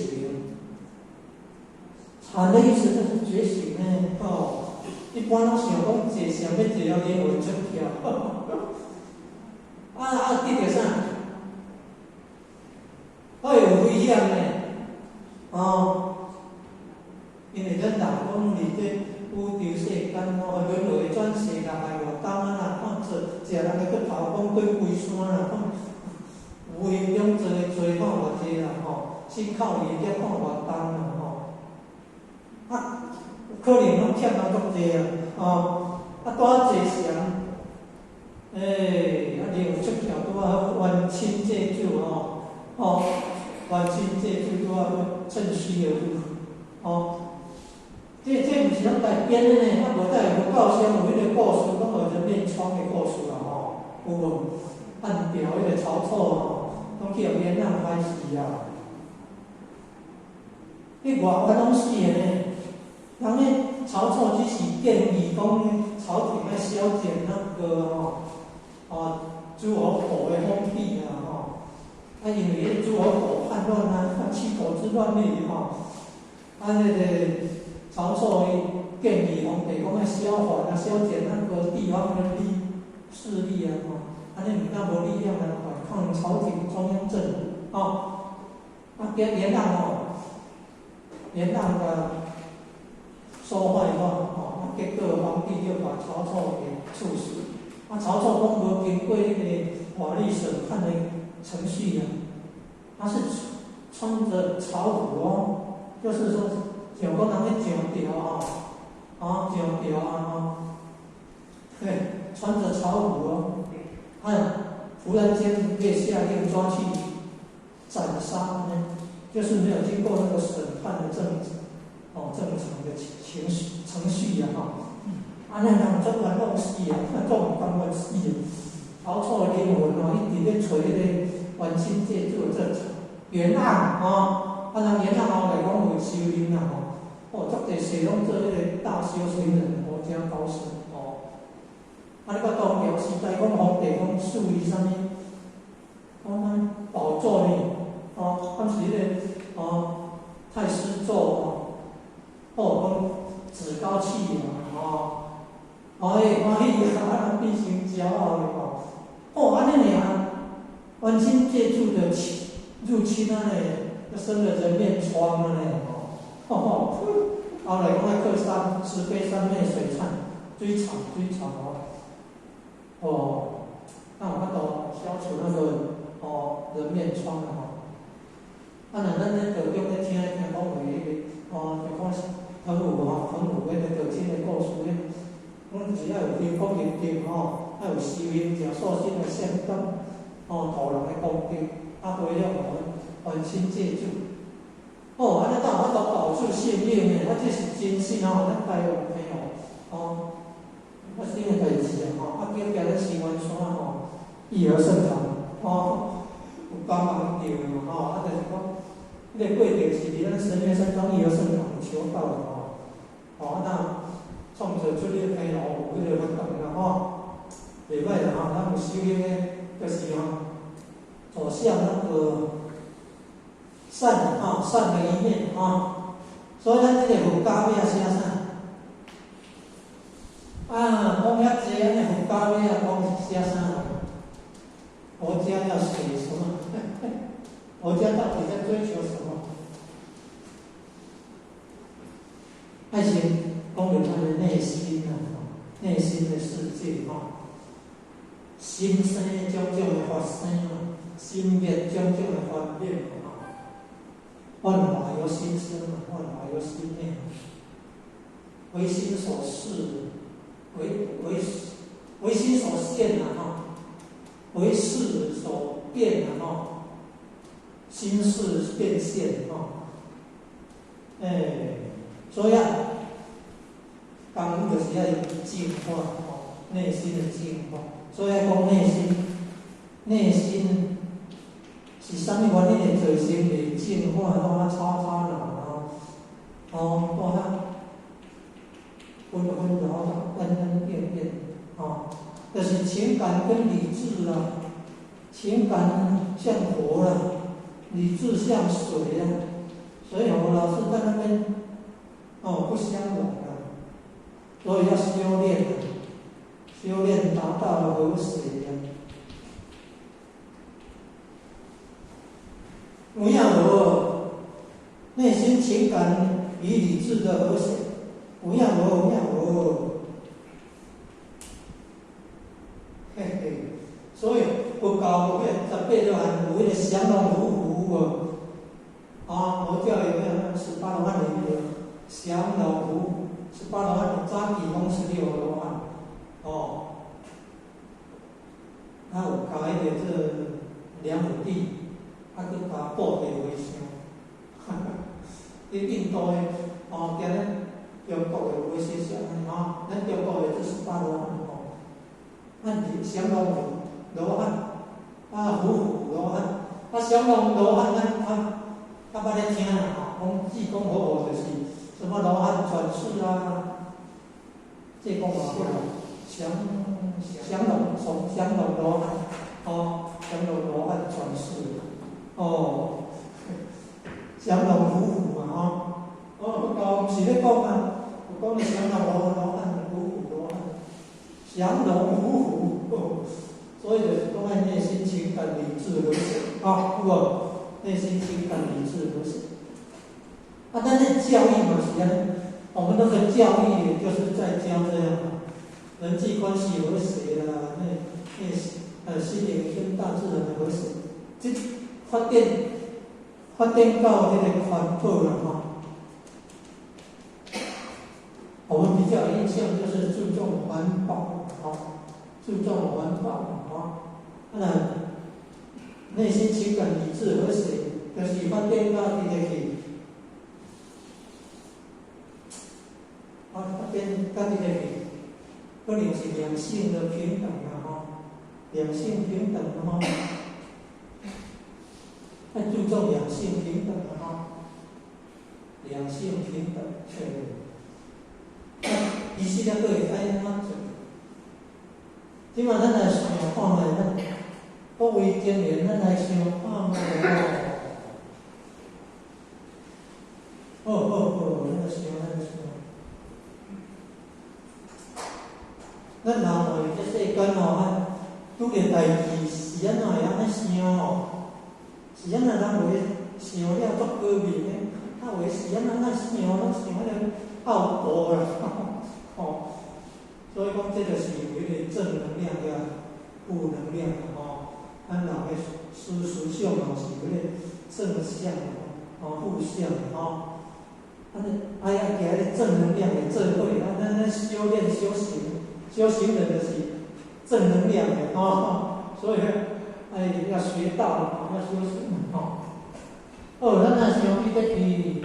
禪的意思就是覺醒呢。哦，一般攏想講坐禪欲坐予靈魂出竅。啊啊，得著啥？會有危險呢。哦，因為咱人講佇這宇宙世間哦，輪迴轉世六百外冬啊啦，看做食人的骨頭，講過龜山啦，看無形中做的罪看偌濟啦吼，身口意業看偌重啦吼。啊，可能攏欠人足濟啊，吼，啊，拄仔坐禪，欸，啊，靈魂出竅拄仔好冤親債主吼，吼，冤親債主拄仔好趁虛而入，吼。這毋是咱家編的呢，啊，無在佛教上有彼個故事，講有人面瘡的故事啦吼，有無？漢朝彼個曹操吼，攏去予冤案害死啊！彼外國攏死的呢，人咧曹操只是建議講朝廷愛削減那個吼，哦諸侯國的封地啊吼，啊因為彼諸侯國叛亂啊，七國之亂哩吼，啊那個。曹操伊建議皇帝講愛削藩啊，削減那個地方的力勢力啊，吼，按呢毋敢無力量來反抗朝廷中央政府，吼。啊，結袁朗吼，袁朗的說壞話，吼，啊，結果皇帝就把曹操給處死。啊，曹操講無經過彼個法律審判的程序啊，他是穿着朝服哦，就是說。像講人咧上吊吼，啊上吊啊吼，嘿，穿着朝服哦，啊，忽然間被下令抓去斬殺呢，就是沒有經過那個審判的哦正常的程序程序啊吼，啊那人足冤枉死啊，足毋甘願死啊，曹操的靈魂哦，一直咧揣彼個冤親債主這冤案吼。啊，人袁朗後來講有修行啦吼，哦，足濟世攏做彼個大修行人，佛家高僧吼。啊，你講唐朝時代講皇帝講賜伊啥物？講啥物寶座呢？哦，當時彼個哦太師座吼，哦講趾高氣揚吼，哎歡喜啊，人變成驕傲的吼，哦按呢爾，冤親債主的入侵啊呢。生了人面瘡啊呢，吼，吼，後來講愛克三慈悲三昧水懺，水懺水懺哦，哦，那有法度消除那個哦人面瘡啊吼。啊，若咱咧道中咧聽聽講話彼個，哦，就講澎湖吼，澎湖彼個道親的故事咧，講只要有修福行德吼，啊有修行食素心的善根，哦，度人的功德，啊，回向予冤親債主，哦，按呢才有法度保住性命呢，啊，這是真實吼，咱台灣朋友，哦，發生的代誌啊，吼，啊，叫行咧清源山吼，義和聖堂，哦，有幫忙著嘛，吼，啊，就是講，彼個過程是佇咱神樂山莊義和聖堂求道的吼，哦，啊，那創造出這個朋友有彼個活動啦，吼，袂歹啦，吼，咱有修行的，就是吼，走向那個。善啊，善的一面啊，所以咱這個佛教欲寫啥？啊，講遐濟按呢佛教欲講寫啥？佛家要寫什麼？佛家到底在追求什麼？愛先講著咱的內心啊，內心的世界吼，心心生種種的發生嘛，心滅種種的幻滅嘛，吼。萬法由心生嘛，萬法由心滅。唯心所事，唯心所現啊，吼，唯識所變啊，吼，心識變現吼。欸，所以啊，功夫就是愛淨化吼，內心的淨化。所以愛講內心，內心是啥物原因會造成袂淨化，攏啊吵吵鬧鬧，吼，攏啊紛紛擾擾、恩恩怨怨，吼，就是情感跟理智啊，情感像火啦，理智像水啊，水火老是在那邊，哦，不相容啊，所以要修煉啊，修煉達到和諧啊。有影無？內心情感與理智的和諧，有影無？有影無？嘿嘿，所以佛教有彼18羅漢有彼個降龍伏虎無？啊，佛教有沒有那18羅漢裡面有降龍伏虎？十八羅漢早期攏16羅漢，哦，啊有加彼個做梁武帝，啊閣加布袋和尚，哈哈，佇印度的哦，今日中國的有些是按呢吼，咱中國的這十八羅漢吼，咱是降龍羅漢，啊伏虎羅漢，啊降龍羅漢咱較較捌咧聽啦吼，講濟公活佛就是什麼羅漢轉世啊，濟公活佛，降降龍從降龍羅漢，哦，降龍羅漢轉世，哦，降龍伏虎嘛吼，哦，佛教毋是咧講啊，有講降龍羅漢、伏虎羅漢，降龍伏虎，所以就是講愛內心情感理智和諧，啊，有無？內心情感理智和諧。啊，咱的教育嘛是按呢，我們那個教育就是在教這樣嘛，人際關係和諧啦，那心靈跟大自然的和諧，這發展到這個環保啦吼。我們比較有印象就是注重環保，吼，注重環保，吼，啊若內心情感理智和諧，就是發展到佇個去。啊，發展到佇個去，可能是兩性的平等啦，吼，兩性平等吼，愛注重兩性平等啦，吼，兩性平等，嘿。啊，其實抑閣會使按怎做？這馬咱來想看覓，咱各位青年，咱來想看覓吼。好好好，咱來想，咱來想。咱人活佇這世間吼，啊，拄著代誌是按怎會按呢想吼？是按怎人有的想了足高明的，啊有的是按怎咱想，攏想彼個奧步啦，吼。所以講，這就是有彼個正能量佮負能量吼。咱人的思想嘛是有彼個正向吼，負向吼。啊，愛愛行彼個正能量的做伙，啊，咱修煉修行，修行人就是正能量的吼。所以愛要學道，要修行吼。哦，咱若想彼個去，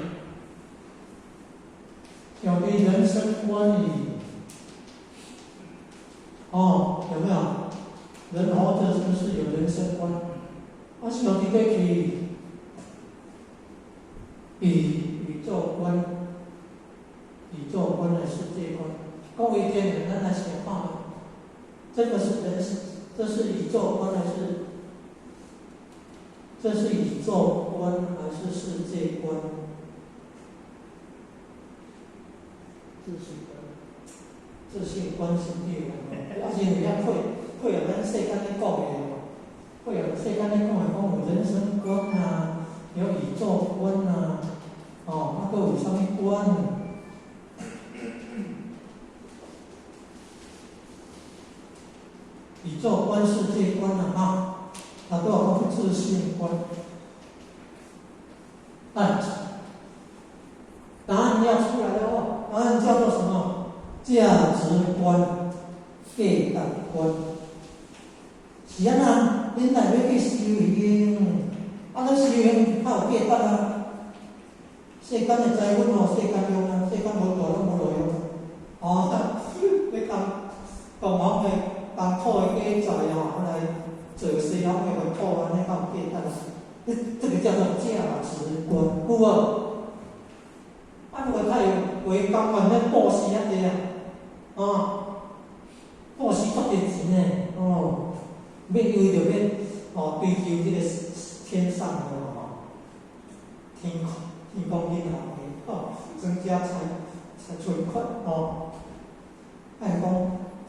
想彼人生觀與，哦，有沒有？人活著是不是有人生觀？啊，想佇個去，宇宙觀、宇宙觀的世界觀，各位天人，咱來想看覓，這個是人，這是宇宙觀還是？這是宇宙觀還是世界觀？自性觀。自性觀是對的，啊，是因為遐配合咱世間咧講的，配合世間咧講的，講有人生觀啊，有宇宙觀啊，哦，啊，閣有啥物觀？宇宙宙觀、世界觀啊，哈，啊，拄仔講自性觀。哎，答案要出來了哦，答案叫做什麼？價值觀、價值觀。是按怎？恁若欲去修行，啊，咱修行較有價值啊。世間的財物吼，世間用啊，世間無大攏無路用。哦，你講東方的東土的家財吼，來做西方的佛土，按呢較有價值。這個叫做價值觀，有無？啊，如果太為甘願咧布施遐濟啊，哦，布施足濟錢呢，哦，欲為著欲哦追求這個天上的吼，天空銀行的哦，增加財存款哦。愛講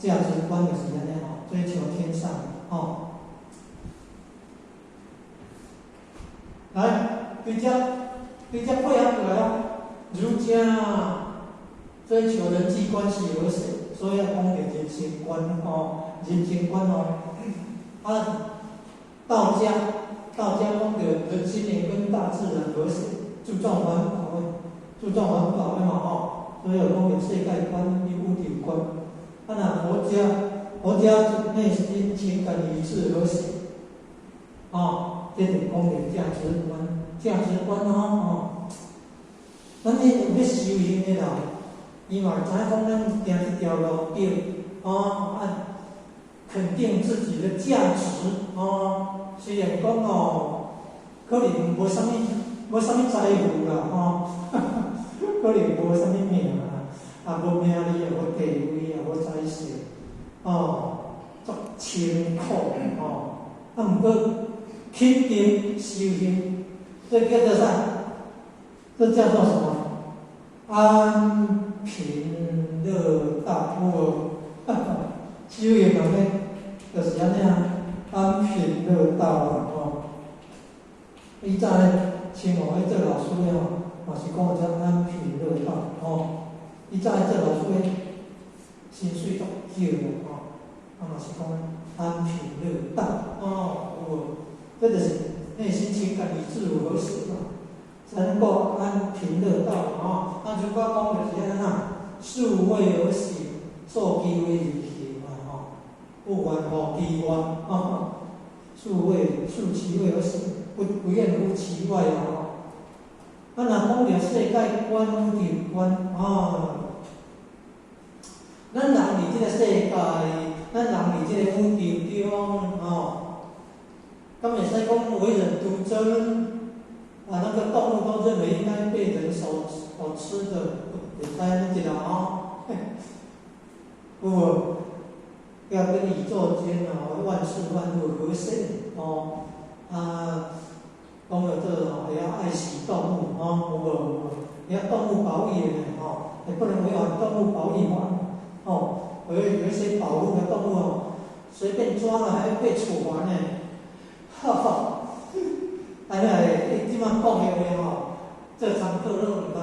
價值觀就是按呢吼，追求天上哦。來，直接配合過來哦。儒家追求人際關係和諧，所以要講著人生觀哦，人生觀哦。啊，道家講著人心靈跟大自然和諧，注重環保的，注重環保的嘛吼，所以有講著世界觀與宇宙觀。啊，若佛家內心情感與智和諧，哦。這就講著價值觀，價值觀哦吼。咱咧有欲修行的人，伊嘛知影講咱行這條路對，哦，按肯定自己的價值哦。雖然講哦，可能無啥物財富啦吼，可能無啥物名啦，也無名利，也無地位，也無財勢，哦，足清苦吼。啊，毋過肯定修行，這叫做啥？這叫做什麼？安貧樂道。有無？修行人呢，就是按呢啊，安貧樂道啊吼。以前咧，像我咧做老師的吼，嘛是講這安貧樂道吼。以前咧做老師的，薪水足少的吼，啊嘛是講安貧樂道哦，有無？這就是內心情感與自我和諧嘛，才能夠安貧樂道嘛吼。啊，如果講就是按怎，數位而行，數其位而行嘛吼，不願乎其外，吼，數其位而行，不願乎其外啊吼。啊，若講著世界觀、宇宙觀，哦，咱人佇這個世界，咱人佇這個宇宙中，吼。敢會使講唯人獨尊，啊，那個動物都認為應該被人所吃的，會使按呢一啦吼。有無？要跟宇宙間哦，萬事萬物和諧哦。啊，講到這哦，也要愛惜動物哦，有無？有無？你要動物保育的吼，也不能違反動物保育法哦。有一些保護的動物哦，隨便抓了還要被處罰呢。哈哈，哎呀，這擺講的話吼，這堂課攏毋通，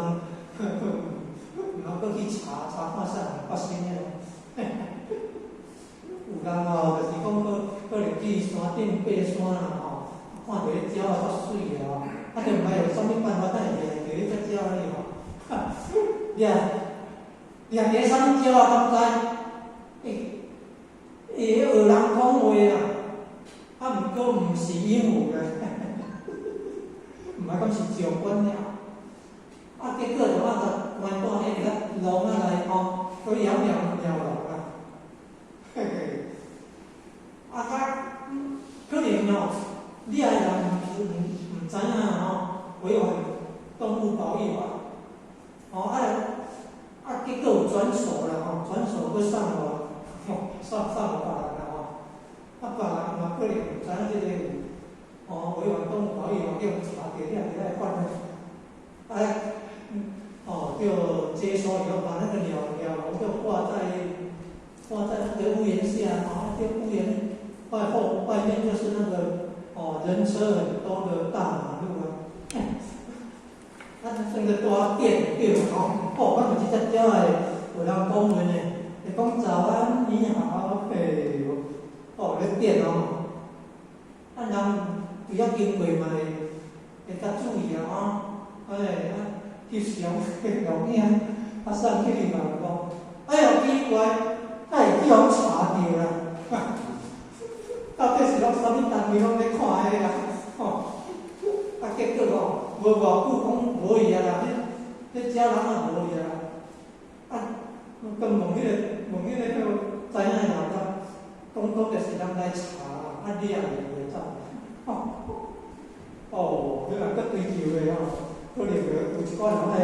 毋通閣去查查看啥物發生的。有人吼，就是講可能去山頂爬山啦吼，看著彼鳥仔足媠的吼，啊，就毋知用啥物辦法，才會掠著彼隻鳥仔哩吼。掠掠著啥物鳥仔，敢知？會學人講話啦。啊，毋過毋是鸚鵡咧，毋捌講是石觀鳥。啊，結果就按怎關蹛彼個籠仔內吼，去養鳥籠啦。嘿嘿。啊，較可能哦，掠的人毋知影吼，違反動物保育法。哦，啊，結果有轉手啦吼，轉手閣送予，送予別人啦吼。啊，別人嘛可能毋知影這個有哦違反動物保育法，叫查著了，佇遐犯咧。哎，哦，就接收以後，把那個鳥籠就掛在那個屋檐下，哦，這屋檐外面就是那個哦人車很多的大馬路啊。啊，那個大店對吼，哦，我問這隻鳥仔有人講話呢，會講早安，你好，嘿。哦，咧電哦，啊人拄遐經過嘛會會較注意啊，吼，哎啊，翕相錄影，啊送去伊嘛有講，哎喲奇怪，哪會去予查著啦？到底是攏啥物單位攏咧看彼啦？吼，啊結果吼，無偌久講無去啊啦，彼彼鳥人啊無去啊，啊，閣問彼個叫知影的人講，講講就是人來查啦，啊你也會走，吼，哦，彼若閣追究的吼，可能有一寡人愛予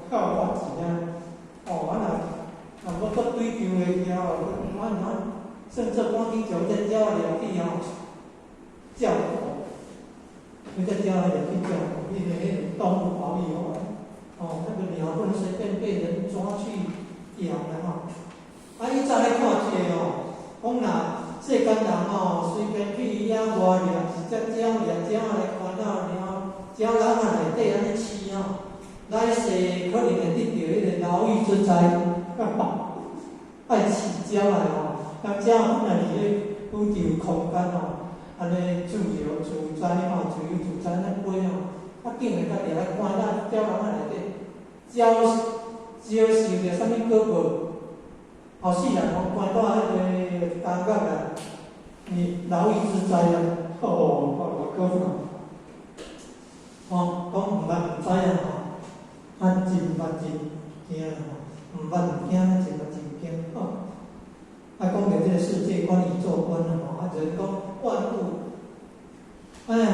較有罰錢啊，哦，啊若若無閣追究的去吼，我我甚至趕緊將這鳥仔掠去吼，照顧，彼這鳥仔掠去照顧，因為彼個動物保育法，哦，那個鳥不能隨便被人抓去養的吼。啊，以前咧看一个吼，講若世間人吼，隨便去野外掠一隻鳥，掠鳥仔來關到鳥，鳥籠仔內底按呢飼吼，來世可能會得著彼個牢獄之災。愛飼鳥仔吼，人鳥本來佇咧宇宙空間吼，按呢自由自在吼，自由自在按呢飛吼，啊，竟然共掠來關到鳥籠仔內底，鳥遭受著啥物果報？後世人吼關到彼個監獄啊，你牢獄之災啊！哦，偌可怕！吼，講毋捌毋知啊吼，啊真捌真驚吼，毋捌毋驚，真捌真驚吼。啊，講著這個世界觀、宇宙觀啊吼，啊就是講萬物，哎呀，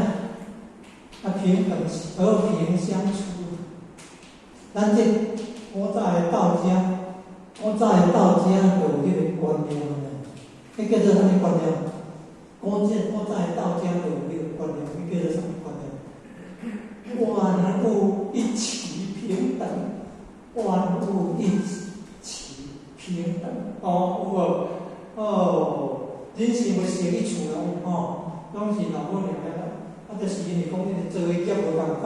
啊平等和平相處。咱這古早的道家，古早的道家就有這個觀念呢。彼叫做啥物觀念？古早的道家就有這個觀念，彼叫做啥物觀念？萬物一齊平等，萬物一齊平等。哦，有無？哦，人生無成去厝咯，吼，攏是老母娘的啦。啊，就是因為講彼個做的業無仝款，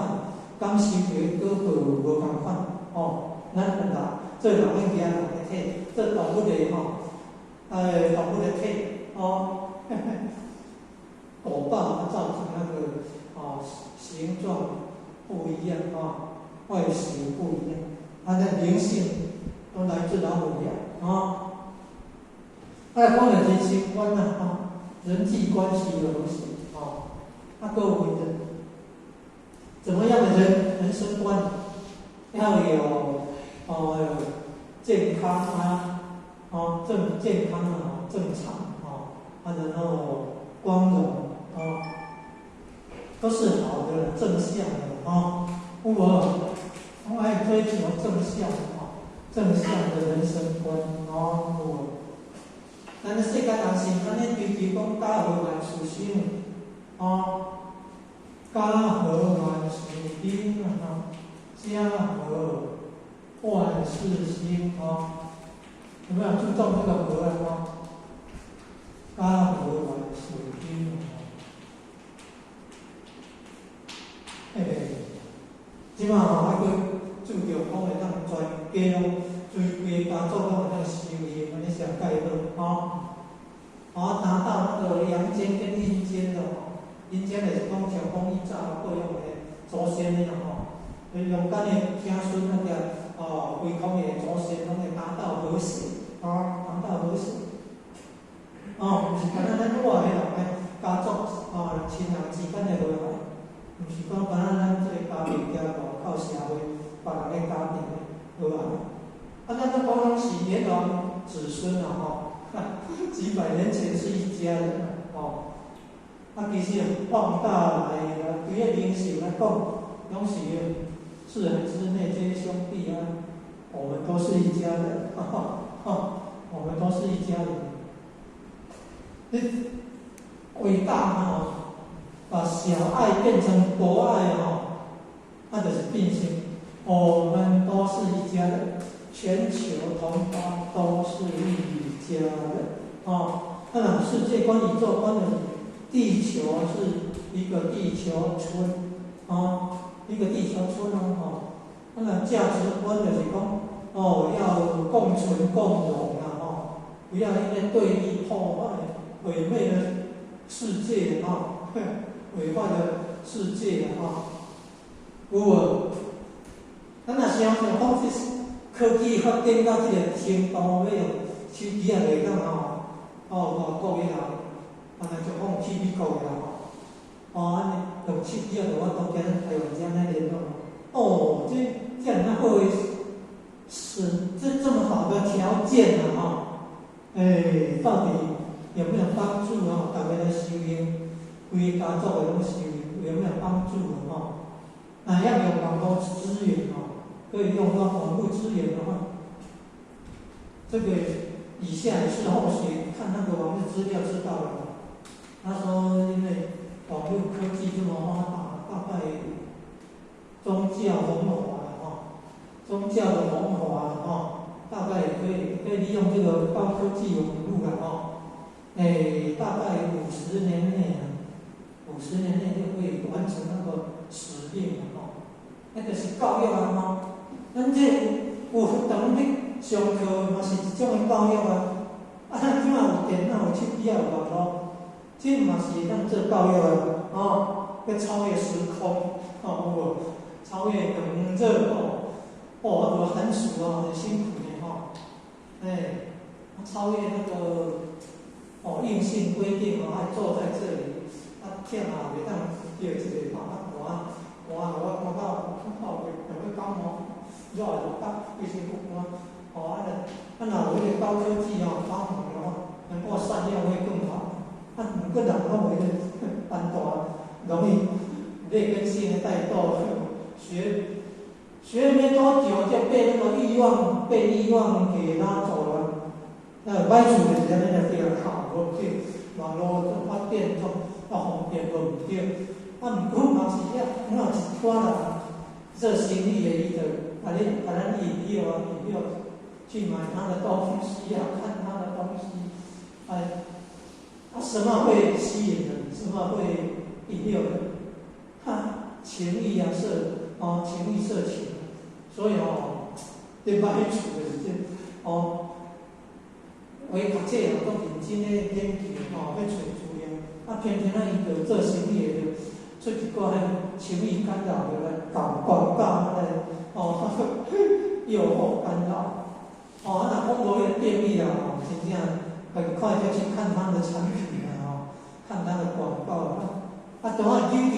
感受著的果報無仝款，吼。咱人做人的驚人的體，做動物的吼，哎，動物的體，哦，果報造成那個哦形狀不一樣啊，外形不一樣，它的靈性都來自老母娘啊。啊，講的人生觀啊，哈，人際關係的東西，啊，啊，各位的，怎麼樣的人生觀？要有哦健康啊，哦正健康啊，正常啊，啊然後光榮啊，都是好的正向的啊。我愛追求正向啊，正向的人生觀啊，有無？咱世間人是按呢追求講家和萬事興，啊，家和萬事興啊，家和萬事興啊，有沒有注重這個和啊？家和萬事興啊！欸，這馬吼還閣注重講會當全家攏，規家家族攏會當修行，按呢上蓋好，吼，啊，達到那個陽間跟陰間的吼，陰間就是講像講以早過往的祖先的啦吼，陽間的子孫那個哦，虛空的祖先攏會達到和諧，啊，達到和諧。哦，毋是干焦咱活的人的家族哦，親人之間的和諧，毋是講干焦咱這個家庭徛外口社會別人的家庭的和諧。啊，咱都講攏是炎黃子孫啊，吼，幾百年前是一家人啊，吼。啊，其實放大來啊，對個靈性來講，攏是四海之內皆兄弟啊，我們都是一家人，哈哈，我們都是一家人。你偉大吼，把小愛變成博愛吼，那就是變成我們都是一家人，全球同胞都是一家人哦。那世界觀、宇宙觀的地球是一個地球村啊，一個地球村哦。那價值觀就是講哦，要共存共榮啊，吼，不要因為對立破壞。毀滅了世界吼，毀壞了世界吼。有無？咱若想想講，這科技發展到這个程度，欲用手機也袂當吼，哦，外國的人，啊，若就講去美國的人吼，哦，按呢用手機仔就有法度佇咱台灣遮按呢聯絡。哦，這遮爾仔好的，是這麼好的條件啊，吼，欸，到底有沒有幫助哦？大家來修行，規个家族的攏修行，有沒有幫助吼？那要用網路資源哦，可以用到網路資源的話，這個以下也是後學看那個網路資料知道了。他說，因為網路科技這麼發達，大概宗教弘法了哈，宗教的弘法了哈，大概也可以利用這個高科技網路了哈。欸，大概五十年內啊，五十年內就可以完成那個使命了吼。那個是教育啊吼，咱這有佛堂咧上課嘛是一種的教育啊。啊，咱這馬有電腦、有手機、有網路，這嘛是會當做教育啊，哦，欲超越時空，哦，有無？超越冷熱哦，哦，啊無寒暑啊，很辛苦的吼。欸，超越那個哦硬性規定哦，愛坐在這裡，啊，忝啊，袂當著一個吼，啊寒寒，我寒到吼，欲欲感冒，熱就甲規身軀寒，哦，啊若啊若有彼個高科技哦，發明的話，能夠善用會更好。啊，毋過人攏會懶惰，容易劣根性的怠惰，學沒多久就被那個慾望給拉走了。那歹處就是按呢爾對啊，無對，網路發展足較方便，無毋對。啊，毋過嘛是遐，有一寡人做生意的，伊就共咱引誘啊，引誘去買他的東西啊，看他的東西，哎，啊，什麼會吸引人？什麼會引誘人？哈，情慾啊，色哦，情慾色情，所以哦，這歹處就是這哦。有的學者哦，都認真咧研究吼，欲揣資料，啊，偏偏啊，伊就做生意的，就出一寡彼情慾干擾的來搞廣告來，哦，誘惑干擾，哦，啊，若講無彼個定力啊，吼，真正很快就去看他的產品了吼，看他的廣告啊，啊，都愛扭去，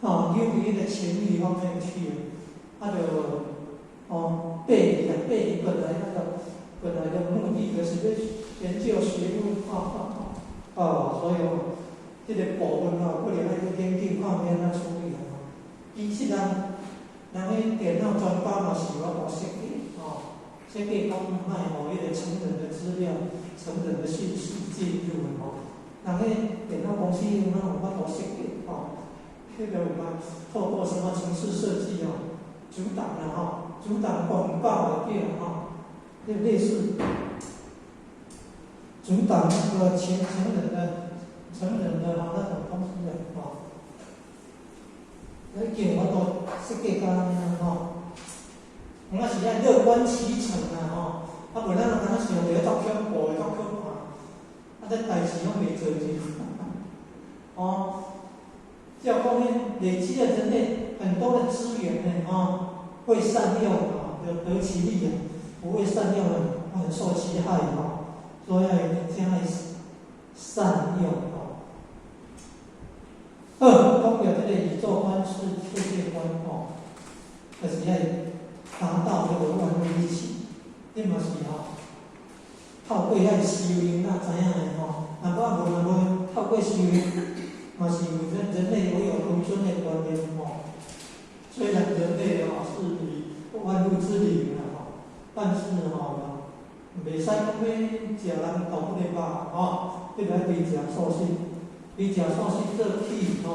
哦，扭去彼個情慾方面去，啊，就哦，背離啊，背離本來那個。本來的目的就是欲研究學問啊，哦，所以哦，這個部分哦，可能愛去研究看欲按怎處理吼。其實人彼電腦專家嘛是有法度設計吼，設計講莫予彼個成人的資料、成人的信息進入的吼。人彼電腦公司哪有法度設計吼？彼個有嘛？透過什麼程式設計哦，阻擋了吼，阻擋廣告的對吼。就類似阻擋那個成人的吼那種東西的吼，已經有法度設計到按呢吼，我是愛樂觀其成啊吼，啊無咱若敢若想著足恐怖的、足可怕，啊這代誌攏袂做就，哦，照講呢，累積了人類很多的資源呢，吼，會善用啊，就得其利啊。不會善用的，很受其害吼，所以真愛善用吼。好，講到這個宇宙觀、世界觀吼，就是愛達到這個萬物一體，這嘛是吼，透過遐修行，才知影的吼。若無若無透過修行，嘛是有人類唯有獨尊的觀念吼。雖然人類吼是以萬物之靈啊吼，但是吼，袂使講欲食人動物的肉吼，特別愛食素食，伊食素食做起吼，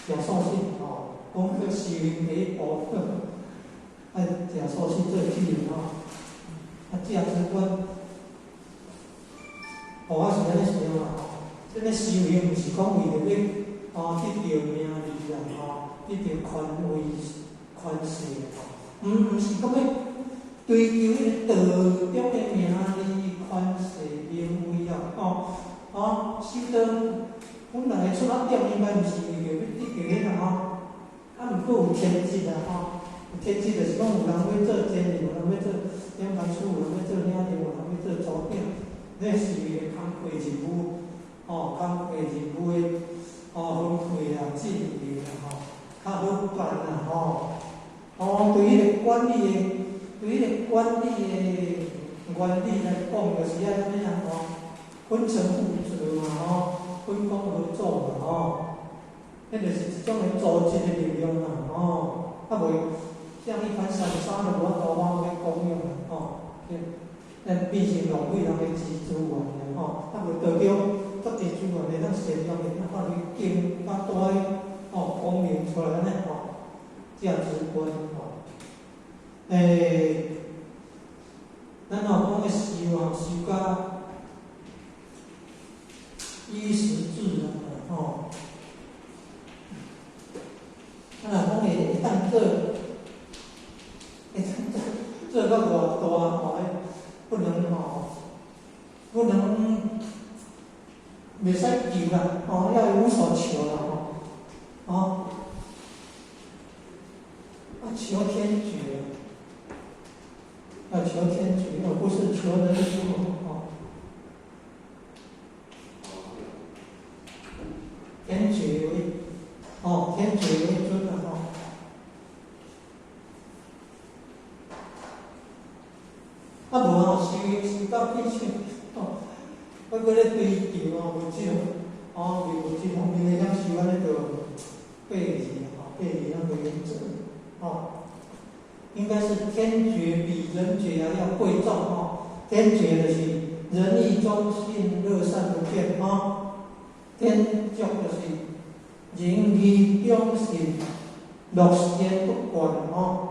食素食吼，講去修行第一步，愛食素食做起吼，啊價值觀，哦，我是按呢想啦吼，這个修行毋是講為著欲哦得著名利啦吼，得著權位權勢吼，毋是講欲追求彼個道中的名利權勢名位啊吼。吼，修道本来的出发点应该毋是为著欲得著彼啦吼，啊，毋过有天职啦吼，有天职就是讲有人欲做监理，有人欲做点班处，有人欲做领队，有人欲做组长，那是为了工课任务，吼，工课任务的吼分配啊、进行啦吼，较好办啦吼。哦，对彼个管理的，对彼个管理的原理来讲，就是爱啥物啊吼，分层负责嘛吼，分工合作嘛吼，彼就是一种的组织的力量啦吼，啊袂像一盘散沙就无法度往咧讲用啦吼，咱变成浪费人的资源啦吼，啊袂道中足济资源会当善用，会当发挥更较大的吼功能出来按呢吼，价值观吼。咱若讲咧修啊，修甲衣食自然啦吼。啊，若讲会当做，会当做做到偌大吼，不能吼，不能袂使求啦，吼，要有所求啦吼，吼，啊，求天覺。要求天覺，而不是求人說哦。天覺為，哦，天覺為尊啦吼。啊無吼，修修到變成哦，我閣咧追求哦，物質哦，為物質方面的享受，按呢就背離吼，背離那個原則，哦。應該是天覺比人覺還要貴重吼，天覺就是仁義忠信樂善不變吼，天足就是仁義忠信樂善不倦吼，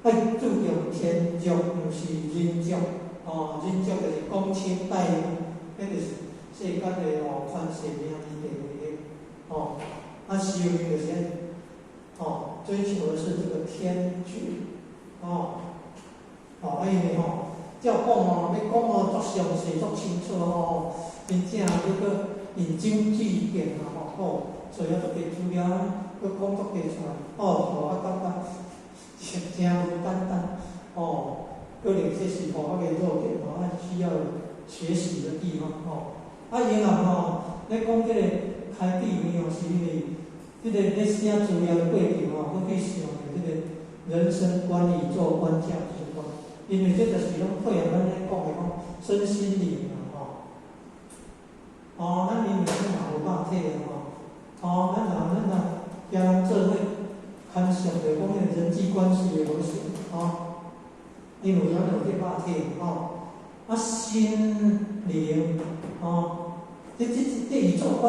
愛注重天足，毋是人足吼，人足就是公親待遇，彼就是世間的吼權勢名利地位吼，啊修行就是吼。追求的是這個天覺，哦，哦，因為吼，照講吼，欲講哦，足詳細、足清楚吼，真正欲閣引經據典啊，吼，哦，所以足濟資料，閣講足濟出來，哦，我感覺真無簡單，哦，可能這是吼較弱點吼，需要學習的地方吼。啊，因為吼，咧講這個開智慧吼，是因為。這個咧寫資料的過程吼，閣去想著這個人生觀、宇宙觀、價值觀，因為這就是攏配合咱咧講的講身心靈嘛吼。哦，咱因為咱嘛無肉體啊吼，哦，咱若共人做伙，牽涉著講彼個人際關係的和諧吼，因為咱有這肉體吼，啊心靈吼，這宇宙觀。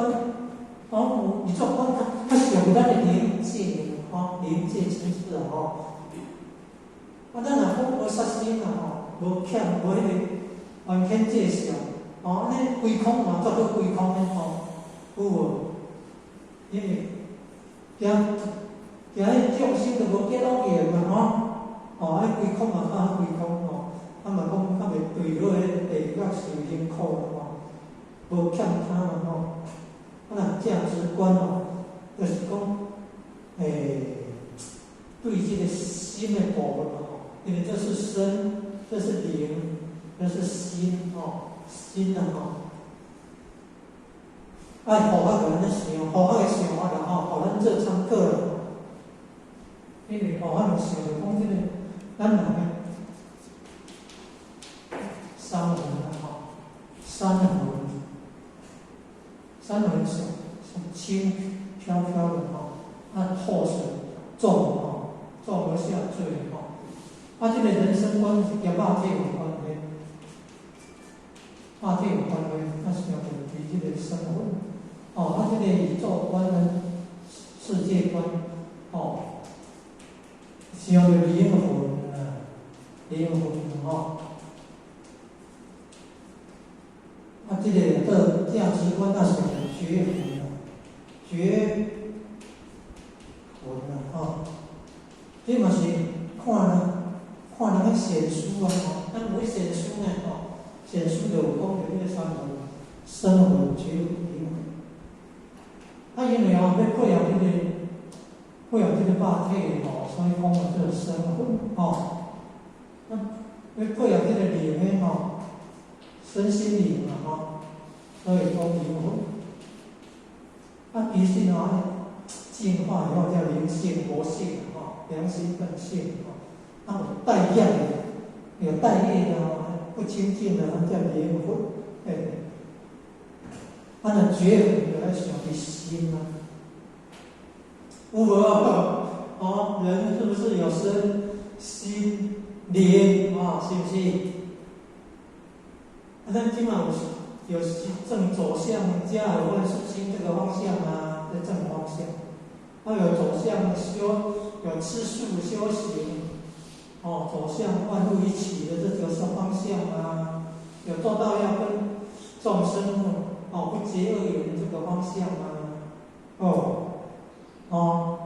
哦，宇宙觀較屬於咱的靈界，吼，靈界層次啊，吼。啊，咱若講無殺生啊，吼，無欠，無彼個完全介紹，吼，按呢歸空嘛，做做歸空的吼，有無？因為驚驚彼眾生就無結惡緣嘛，吼，哦，按呢歸空嘛，較好歸空吼，啊嘛講較袂對落彼個地獄受辛苦吼，無欠他嘛，吼。啊，若價值觀哦，就是講，對這個心的部分吼，因為這是身，這是靈，這是心吼，心啊吼。愛佛法就按呢想，佛法的想法啦吼，予咱做參考啦。因為佛法就想著講這個，咱人的三魂啦吼，三魂。三魂上上輕飄飄的吼，啊透水重吼，重而下墜吼，啊這個人生觀是佮肉體有關係，肉體有關係，啊想著對這個生活，哦，啊這個宇宙觀呢，世界觀，哦，想著靈魂啊，靈魂吼。啊，這個的價值觀那是覺魂啊，覺魂啊，吼，這嘛是看人看人咧寫書啊，吼，咱有咧寫書呢，吼，寫書就有講著彼個三魂，身魂覺魂靈魂。啊，因為哦，欲配合這個肉體吼，所以講這個身魂吼。啊，欲配合這個靈的吼，身心靈啊吼，所以講靈魂。啊，其實哦，進化以後叫靈性、佛性吼，良心本性吼。啊，有帶業的，有帶業的吼，不清淨的，叫靈魂，欸。啊，若覺魂就愛想佇心啊，有無？哦，人是不是有身心靈啊？是不是？啊，咱這馬有正走向家和萬事興這個方向啊，這正方向。啊，有走向修，有吃素修行，哦，走向萬物一體的這個方向啊，有做到要跟眾生哦不結惡緣這個方向啊，哦，哦，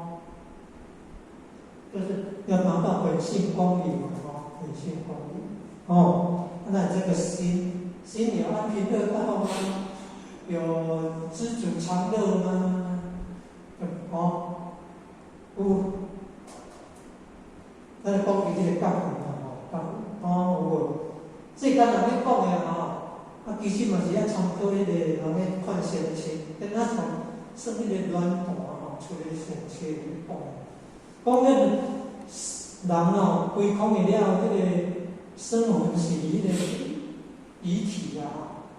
就是要達到本性光明哦，本性光明哦。那這個心，心有安貧樂道嗎？有知足常樂嗎？哦，有。咱講起這個覺魂啊，吼，覺魂，哦，有無？世間人咧講的吼，啊，其實嘛是愛參考彼個人咧看先冊，敢若從算彼個亂盤吼，出來先冊咧講，講彼人哦，歸空去了後，這個身魂是彼個遺體啊，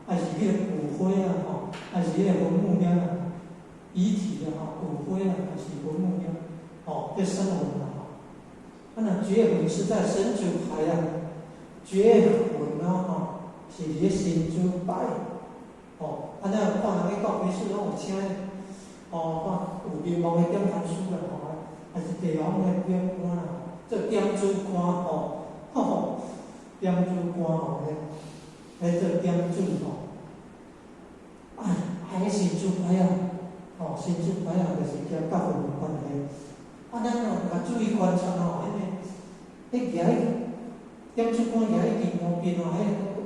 還是彼個骨灰啊，吼，還是彼個墳墓遐啊，遺體啊，吼，骨灰啊，還是墳墓遐，吼，這身魂啊，吼，啊，若覺魂是在神主牌啊，覺魂啊，吼，是佇咧神主牌，吼，啊，咱看人咧講，彼處攏有請，吼，看有明王的點壇師啦，吼，還是帝王的點官啦，做點主官吼，吼，點主官吼，咧做點主吼，啊，啊，彼神主牌啊，吼，神主牌啊，就是佮覺魂有關係。啊，咱哦，較注意觀察吼，彼個，彼舉點主官舉彼金烏邊吼，彼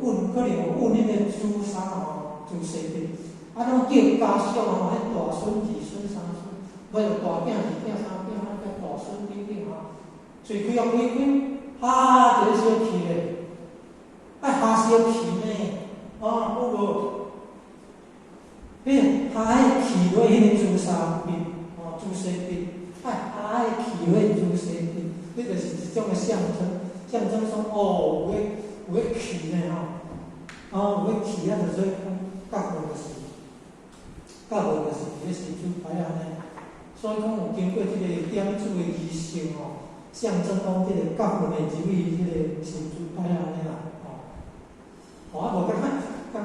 問可能有問彼個朱砂吼，朱砂筆，啊，攏叫家屬吼，彼大孫、二孫、三孫，無就大囝、二囝、三囝，啊，大孫等等吼，喙開予開開，哈，一个小氣咧，愛哈小氣呢，哦，有無？彼哈彼氣落彼個朱砂筆，哦，朱砂筆，愛哈彼氣落朱砂筆，彼就是一種的象徵，象徵說哦，有咧氣呢吼，哦，有咧氣啊，就說講覺魂就是，覺魂就是佇咧神主牌按呢，所以講有經過這個點主的儀式吼，象徵講這個覺魂會入去這個神主牌按呢啦，吼，哦，啊無敢若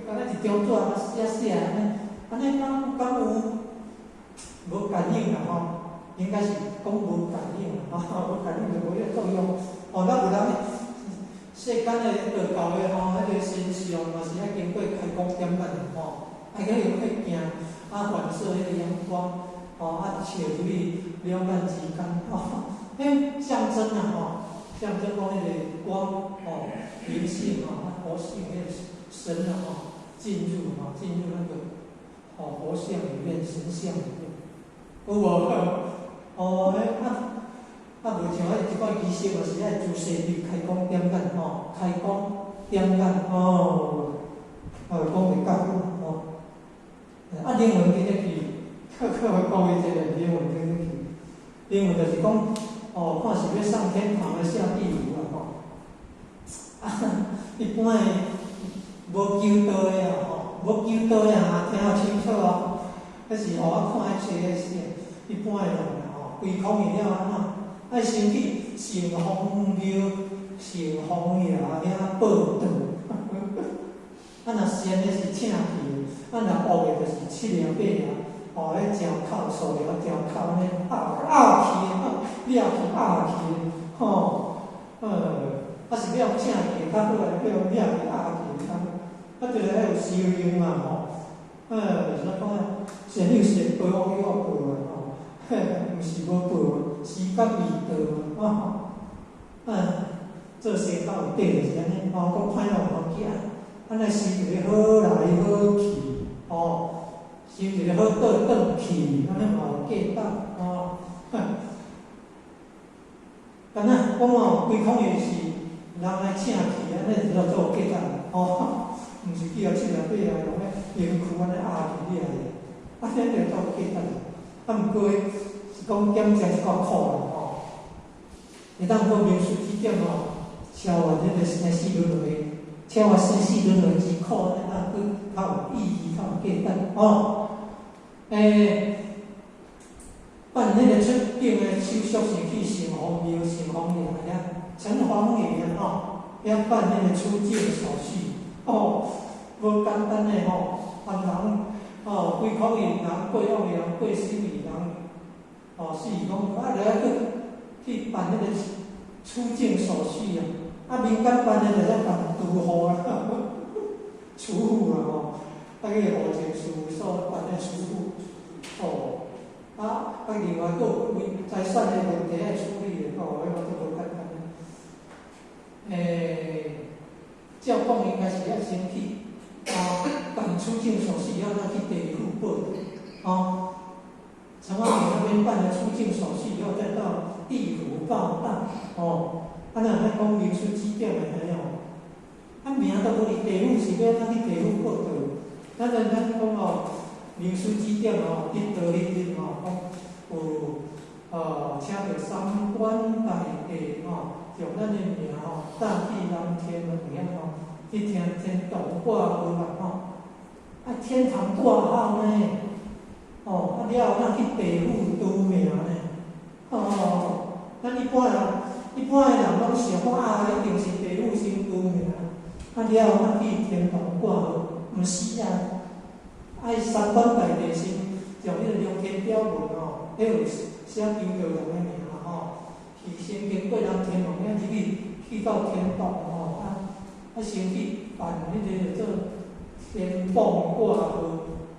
敢若一張紙啊寫寫按呢，按呢敢有無感應啦吼？應該是講無感應啦，吼，無感應就無彼個作用。哦，咱有人世間的道教的吼，彼個神像嘛是愛經過開光點眼的吼，愛去用彼鏡啊反射彼個陽光，吼啊照入去兩眼之間，吼，彼象徵啊吼，象徵講彼個光吼，靈性吼，啊佛性彼個神啊吼，進入吼，進入那個吼佛像裡面、神像裡面，有無？哦，彼啊啊無像彼一寡儀式嘛是愛朱砂筆開光點眼吼，開光點眼哦，哦講袂覺吼。啊，靈魂佇咧去，閣閣講伊這個靈魂佇咧去，靈魂就是講，哦，看是欲上天堂還是下地獄啊吼。啊，一般的無求道的啊吼，無求道的啊，聽予清楚哦。彼是予我看彼冊的是，一般的人啊吼，歸空去了按怎？愛先去城隍廟、城隍爺遐報到。啊，若善的是請去，啊，若惡的就是七靈八靈，吼，彼石口塑料石口按呢壓壓去，掠去壓去，吼，啊是欲予請去較好，欲予掠去壓去較好，啊，就是愛有修行嘛，吼，啥講啊？善有善報，惡有惡報啊，吼，嘿，毋是無報，時間未到嘛，吼，啊，做生較有底就是按呢，吼，講歹路好行，啊，按呢生一个好來好去，哦，生一個好倒轉去，按呢嘛有價值，哦。敢若講哦，規空也是人來請去，按呢就叫做價值，哦，毋是去予七啊八啊，用咧身軀按呢壓去你來，按呢就做價值。啊，毋過是講減食一寡苦啦，吼。會當講明書指點吼，超越彼個生死輪迴，超越生死輪迴之苦，按呢當閣較有意義、較有價值，哦。辦彼個出境的手續是去城隍廟、城隍爺遐，城隍爺吼，遐辦彼個出境手續，哦，無簡單的吼，凡人哦，歸空的人、過往的人、過身的人，哦，是講啊，來去辦彼個出境手續啊，啊，民間辦的就咧辦除戶啊，除戶啊吼，啊去戶政事務所辦彼除戶，哦。啊！另外閣有財產的問題愛處理的，吼，彼嘛足無簡單的。照講應該是愛先去啊辦出境手續，以後再去地府報到。哦，城隍爺那邊辦了出境手續以後，再到地府報到。哦，啊，若咱講明書指點的安呢哦，啊名都無佇地府，是欲按怎去地府報到？咱講哦。明師指點哦，得道彼日吼，講有請著三官大帝吼，用咱的名吼，帶去南天門遐吼，去聽天堂掛號啦吼，啊天堂掛號呢，哦，啊了後咱去地府除名呢，哦，咱一般人，一般的人攏想講啊，一定是地府先除名，啊了後咱去天堂掛號，毋是啊。愛三官大帝先用彼個龍天表文吼，彼有寫求道人的名吼，是先經過人天王遐入去，去到天堂吼，啊先去辦彼個叫做天榜掛號、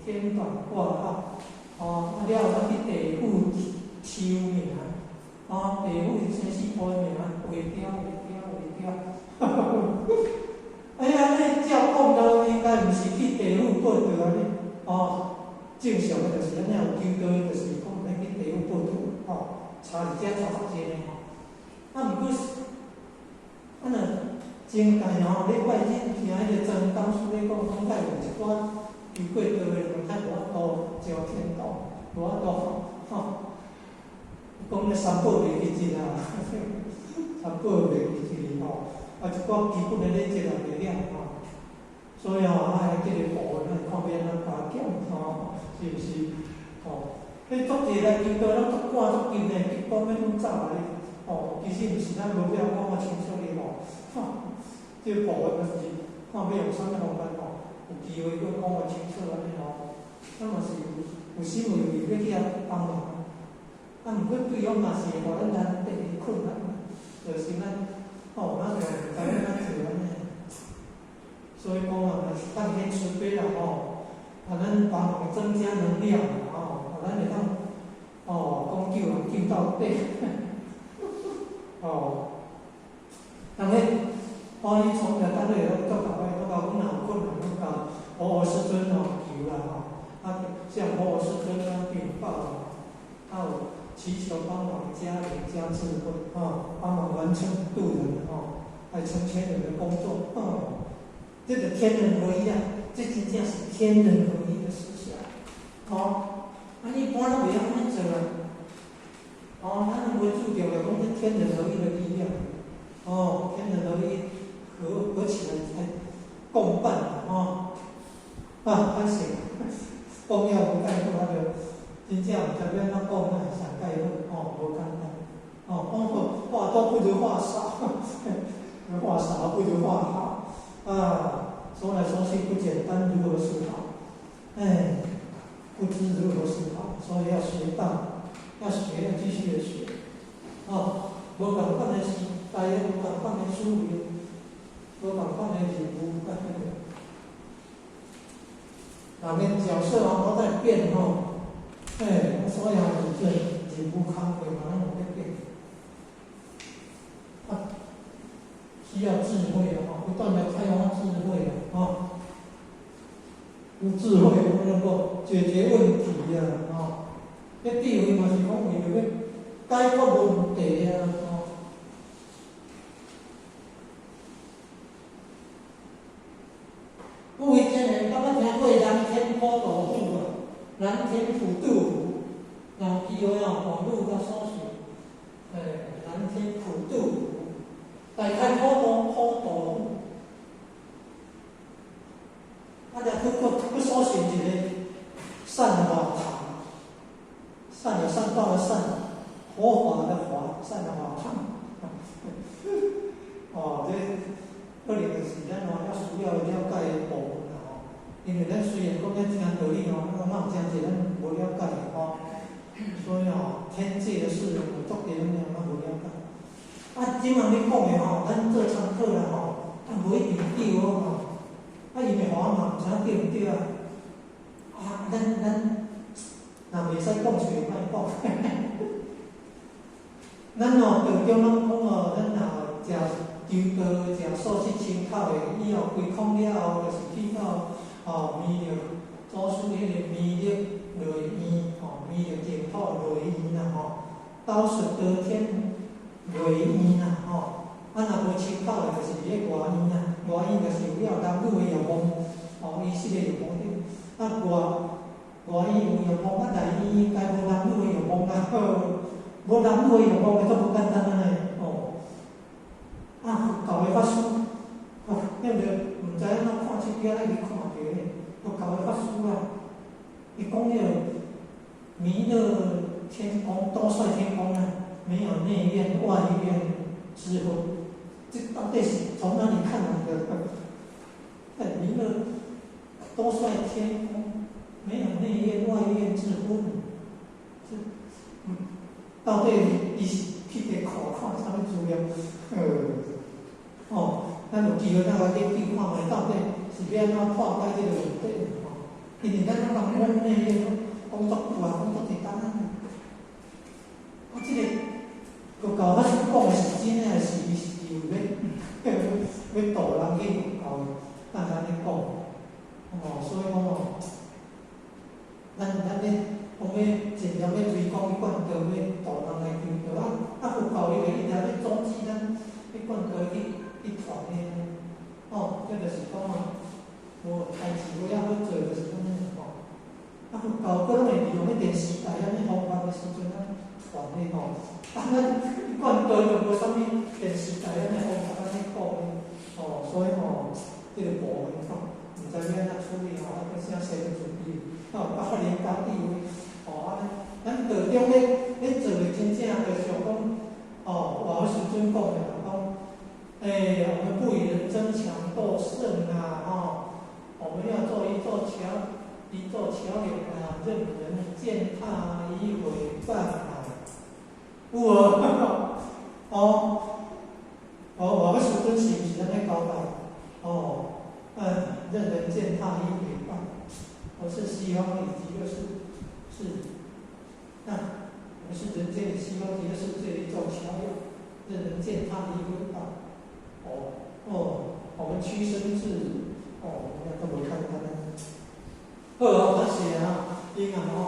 天榜掛號，吼，啊了後才去地府抽名，吼，地府生死簿的名劃掉、劃掉、劃掉，哈哈哈！哎呀，按呢照講都應該毋是去地府報到按呢。哦，正常的就是按呢，有求道的，就是講欲去地府報到，吼，差佇遮差足濟呢吼。啊，毋過，啊若前屆吼，禮拜日聽彼個曾講師咧講，講較有一寡求過道的人，較無法度上天堂，無法度吼。講咧三寶袂記得啊，三寶袂記得吼，啊一寡基本的禮節也袂曉吼。所以吼，啊，這個部分咱看欲按怎加減吼，是毋是？吼，彼足濟來求道，攏足趕足緊的，結果欲攏走來，吼，其實毋是咱無必要講較清楚的吼。這個部分就是看欲用啥物方法吼，有機會閣講較清楚按呢吼。咱嘛是有心有意欲去遐幫忙，啊，毋過對方嘛是會予咱難得的困難，就是咱吼，咱就毋知欲按怎做按呢。所以講啊，嘛是當天慈悲啦吼，予咱幫忙增加能量吼，予咱會當哦，講救人救到底，哦，人咧，哦，伊從來單位攏足共的，攏共阮若有困難，攏共活佛師尊吼求啦吼，啊，向活佛師尊啊稟報啊，有祈求幫忙加靈加智慧，吼，幫忙完成度人吼，來成全人的工作，哦。這個天人合一啊，這真正是天人合一的思想，哦，啊，一般攏袂曉按呢做啊，哦，咱攏無注重著講這天人合一的力量，哦，天人合一合起來才共辦，哦，啊，歹勢，講了無蓋好，啊，就真正毋知欲按怎講，才會上蓋好，哦，無簡單，哦，講好話多不如話少，話少不如話好。啊，說來說去不簡單，如何是好？哎，不知如何是好，所以要學道，要學，要繼續的學。哦，無仝款的時代，無仝款的思維，無仝款的任務，人的角色哦，攏在變吼。哎，所以哦，這任務工課嘛，攏有咧變。啊，需要智慧啊，不斷的開發智慧啊，哦。有智慧，有能夠解決問題啊！吼，這智慧嘛是講為著欲解決問題啊！吼。有位前人敢捌聽過南天普渡佛啊？南天普渡佛，若有機會哦，網路佮搜尋，南天普渡佛，大開普渡普渡佛。啊，若閣搜尋一個善法堂，善有善報的善，佛法的法，善法堂。哦，這可能就是咱吼較需要了解的部分啦吼。因為咱雖然講咧聽道理吼，啊，嘛有誠濟咱無了解的吼。所以吼，天界的事有足濟咱嘛無了解。啊，這馬你講的吼，咱做參考啦吼，啊，無一定對哦吼。啊，伊的話嘛，毋知影對毋對啊？啊，咱若袂使講就莫講。咱哦，道中攏講哦，咱若食求道、食素食清口的，以後歸空了後，就是去到哦彌勒祖師彼個彌勒樂園吼，彌勒淨土樂園啦吼，兜率陀天樂園啦吼。啊，若無清口的，就是佇咧外院啊，外院就是有了男女的欲望，哦，伊四个欲望頂，啊外院有欲望，啊內院該無男女的欲望啊，呵，無男女的欲望就足無簡單啊呢，哦。啊，佛教的法師，哦，對毋對？毋知按怎看手機仔去看著咧，佛教的法師啊，伊講彼個彌勒天宮、兜率天宮啊，沒有內院外院之分。這到底是從哪裡看來的？在彌勒兜率天宮，沒有內院外院之分，這到底伊是去佇苦看啥物資料？哦，咱有機會咱來研究看覓，到底是欲按怎破解這個問題？吼，因為咱攏人講內院，講足久啊，講足濟冬啊。啊，這個佛教法師講的是真的，還是伊是有欲導人去佛教的？咱按呢講，哦，所以講哦，咱咧講欲盡量欲推廣去灌道，欲導人來求道。啊啊，佛教伊就一直欲阻止咱去灌道去傳的，哦，這就是講啊，無代誌無遐好做，就是按呢吼。啊，佛教閣攏會利用彼電視台按呢方法的時陣啊傳的吼。啊，咱灌道就無啥物電視台按呢方法按呢講的，哦，所以吼，這個部分吼，毋知欲按怎處理吼，啊，閣啥先處理，哦，啊，發明家智慧，哦，按呢，咱道中咧做的真正就像講，哦，我時陣講的啦，講，我們不與人爭強鬥勝啊，吼，我們要做一座橋，一座橋樑啊，任人踐踏以毀謗啊，有無？哦，哦，我時陣是毋是按呢交代？哦，任人踐踏以毀謗，我是西方以極樂世是，那我們是人間的西方極樂世界的一座橋樑，任人踐踏以毀謗。哦哦，我們屈身自哦，那都無簡單啊。好啊，感謝啊，因啊吼，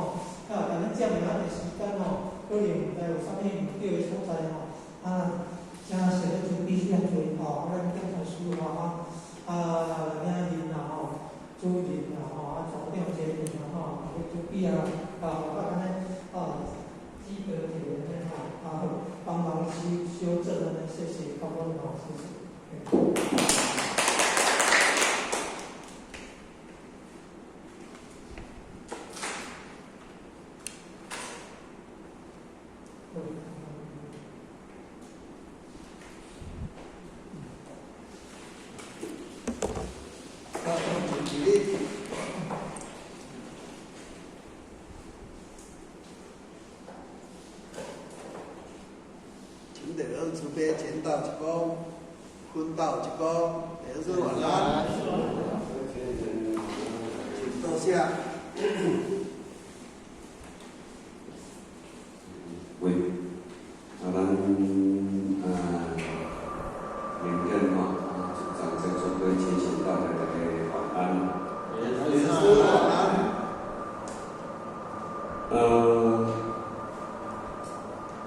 啊，共恁佔用仔濟時間吼，可能毋知有啥物毋對的所在吼，啊，請善咧慈悲遐濟吼，啊，咱點傳師話啊，啊，領人啊吼，主任啊吼，啊，組長前面啊吼，慈悲啊，啊，啊，按呢啊，積德鐵按呢吼，啊，幫忙修正按呢，謝謝，感恩吼，謝謝。啊，請起立。請大家慈悲前道一躬，坤道一躬，大家說晚安。請坐下。喂，啊，咱明天吼，啊，掌聲祝各位前賢道來大家晚安。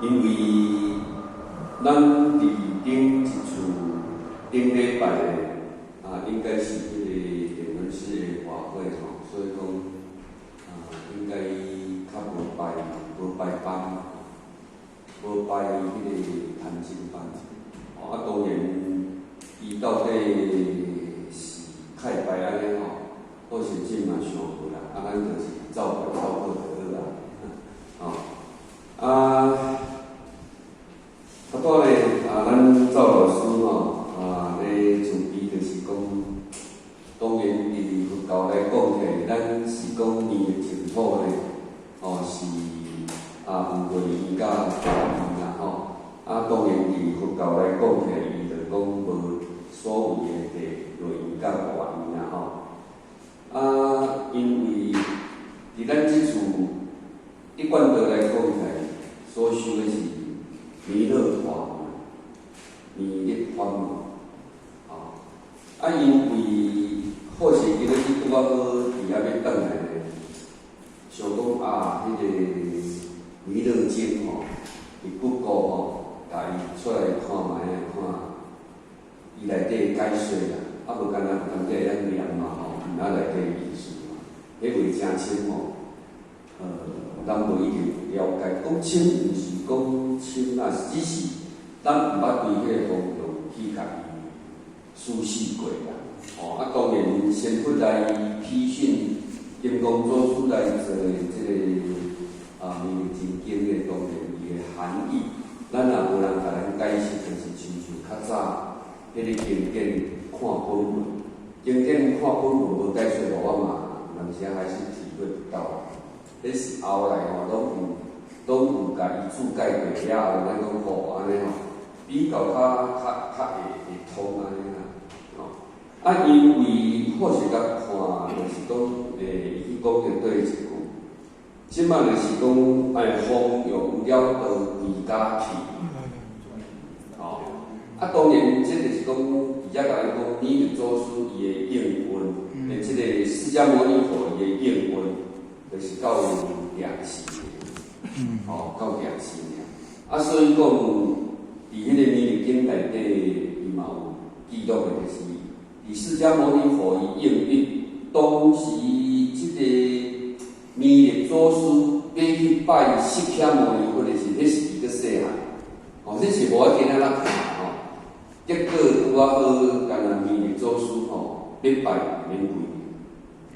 因為咱佇頂一次頂禮拜的啊，應該是彼個電輪師的法會吼，所以講啊，應該較無排班，無排彼個談經班。哦，啊，當然，伊到底是開排按呢吼，好是真嘛想無啦，啊，咱就是照排照好就好啦，吼，啊，啊，拄咧啊，咱趙老師吼，啊，咧慈悲就是講，當然佇佛教來講起來，咱是講彌勒淨土咧，哦是啊有月圓佮大圓啦吼，啊，當然佇佛教來講起來，伊就講無所謂的月圓佮大圓啦吼，啊，因為佇咱這次一貫道來講起來，所修的是彌勒法門、彌勒法門，哦，啊，因為好勢今仔日拄仔好佇遐欲轉來咧，想講啊，彼個彌勒經吼，佇谷歌吼，共伊出來看覓仔，看伊內底解說啦，啊無干焦有當時會曉念嘛吼，毋曉內底意思嘛，彼話誠深吼，咱無一定了解。講深毋是講深啊，只是咱毋捌對彼個方向去共伊熟悉過啦。哦，啊，當然先佛來批訓金剛祖師來做的這個啊《彌勒真經》的，當然伊的含義，咱也無人共咱解釋，就是親像較早彼個經典看本文，經典看本文無解說，予我嘛，有當時還是體會不到。彼是後來吼，攏有共伊注解過了後，咱講吼按呢吼，比較較會通按呢啦，吼。啊，因為好勢共看，就是講，伊去講著對一句，這馬就是講，弘揚了道歸家去，吼。啊，當然，這就是講，佇遮共咱講，彌勒祖師伊的應運，這個釋迦牟尼佛伊的應運，就是到定時的，吼，到定時爾。啊，所以講，佇彼個彌勒經內底，伊嘛有記錄的，就是佇釋迦牟尼佛伊應運，當時這個彌勒祖師欲去拜釋迦牟尼佛的時，彼是伊閣細漢，吼，這是無要緊仔咱看吼。結果拄仔好，敢若彌勒祖師吼欲拜免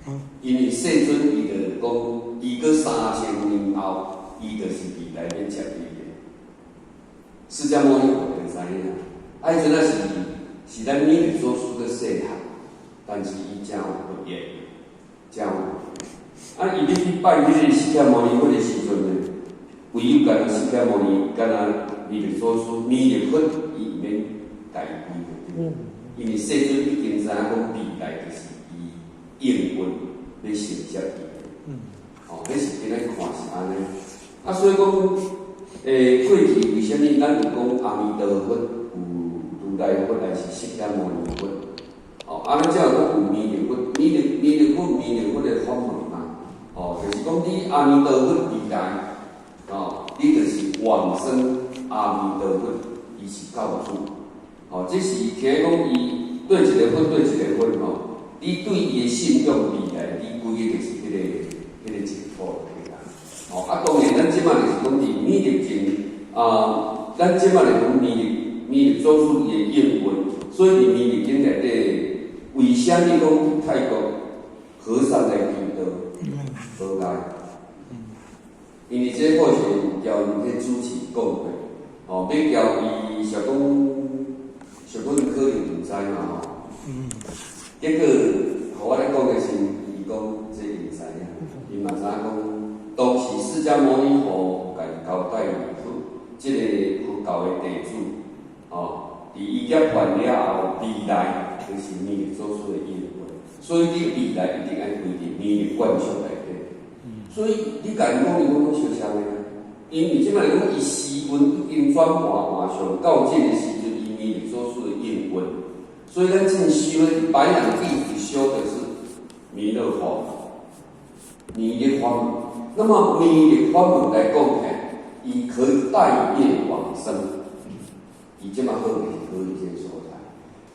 跪，因為世尊伊就講，伊閣3000年後，伊就是未來欲接伊的。釋迦牟尼佛就知影，啊，彼陣仔是咱彌勒祖師閣細漢，但是伊誠有佛緣，誠有佛緣。啊，伊欲去拜彼個釋迦牟尼佛的時陣呢，唯有敢若釋迦牟尼，敢若彌勒祖師，彌勒佛，伊毋免共伊跪，因為世尊已經知影講未來就是伊應運欲承接伊的，吼，彼是今仔看是按呢。啊，所以講，過去為啥物咱有講阿彌陀佛有如來佛，還是釋迦牟尼佛？哦，啊，咱才有講有彌勒佛，彌勒佛彌勒佛的法門嘛，哦，就是講你阿彌陀佛未來，哦，你就是往生阿彌陀佛，伊是教主。哦，這是聽講伊對一個佛對一個佛吼，你對伊的信仰未來，你歸的就是彼個淨土就對啦。哦，啊，當然咱這馬就是講佇彌勒經啊，咱這馬就是講彌勒祖師伊的應運，所以佇彌勒經內底，為啥物講泰國和尚來求道？無解，因為這個是有交彼主持講過，哦，欲交伊想講。想講伊可能毋知嘛吼，結果，予我咧講的時，伊講這伊毋知影，伊嘛知影講，當時釋迦牟尼佛共伊交代佛，這個佛教的弟子，哦，佇伊涅槃了後，未來就是彌勒祖師的應運，所以你未來一定愛歸佇彌勒貫相內底。所以你共伊講，伊講講相像的啊，因為這擺來講，伊時運已經轉換換上到這個時陣，伊彌勒祖師的應運，所以咱進修的白養弟子修的是彌勒法，彌勒法門。那麼彌勒法門來講呢，伊可以帶業往生，伊這麼好就是好佇這個所在。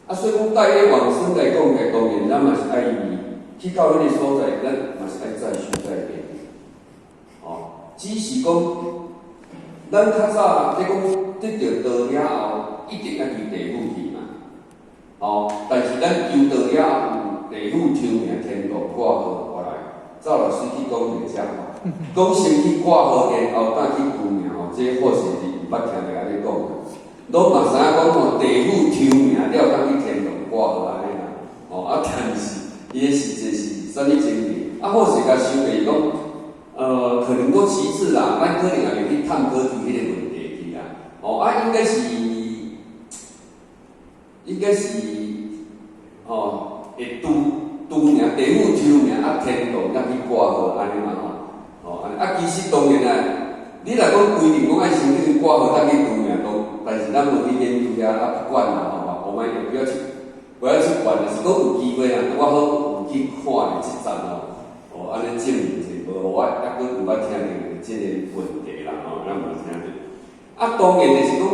啊，所以講帶業往生來講咧，當然咱嘛是愛去到彼個所在，咱嘛是愛再修再練。哦，只是講咱較早咧講得著道了後，一定愛去地府去嘛。哦，但是咱求道了後，有地府抽名天堂掛號過來，趙老師去講一個講法，講先去掛號，然後再去求名吼，這或許是毋捌聽著按呢講。攏嘛知影講吼，地府抽名了，才去天堂掛號按呢啦。哦，啊，但是伊的實際是啥物情形？啊，或許共想就是講，可能閣其次啦，咱可能也袂去探討佇彼個問題去啦。哦，啊，應該是，吼，會拄拄名地府抽名啊，天堂才去掛號按呢嘛吼。哦，按呢啊，其實當然啦，你若講規定講愛先去掛號，才去拄名當，但是咱無去研究遐啊，不管啦吼，我們也不要去管，就是講有機會啊，拄仔好有去看著這站吼，哦，按呢證明者，無我猶閣毋捌聽著這個問題啦吼，咱無聽著。啊，當然就是講，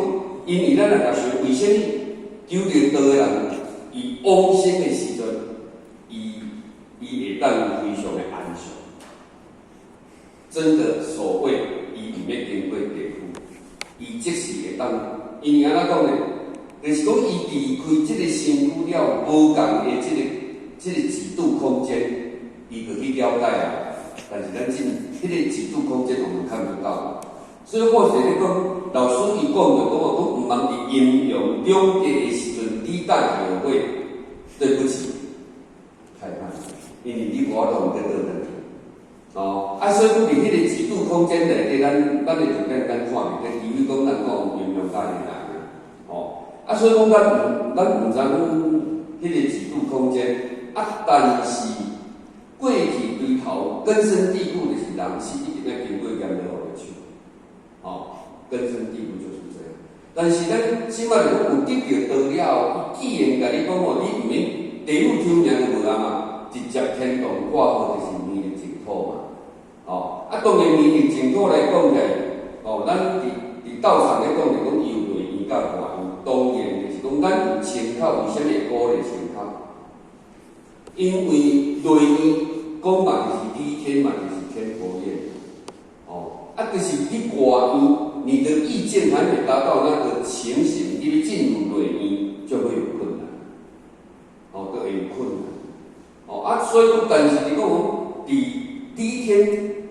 因為咱若共想，為啥物求著道的人，伊往生的時陣，伊會當非常的安詳。真的所謂，伊毋免經過地府，伊即時會當，因為按怎講呢？就是講伊離開這個身軀了，無仝的這個幾度空間，伊就去了解啊。但是咱進彼個幾度空間，我們看不到。所以或許咧講，老師伊講著講哦，講毋通佇陰陽兩界的時陣，你等後悔，對不起，太慢，因為你無法度得倒轉去。哦，啊，所以講佇彼個幾度空間內底，咱的條件咱看袂到，除非講咱講陰陽界的人啊。哦，啊，所以講咱毋知影彼個幾度空間，啊，但是過去對頭根深蒂固就是人是一定愛經過閻羅王的手。哦，根深蒂固就是這樣。但是咱這擺就講有得著道了後，伊既然共你講吼，你毋免地府抽名就無啊嘛，直接天堂掛號就是彌勒淨土嘛。哦，啊，當然彌勒淨土來講起來，哦，咱佇道場咧講就講有內院佮外院，當然就是講咱有穿口，為啥物會鼓勵穿口？因為內院講嘛就是理天嘛，就是天佛院。哦，啊，就是你外院，你的意見還沒達到那個情形，你欲進入內院就會有困難。哦，就會有困難。哦，啊，所以講，但是你講講，佇理天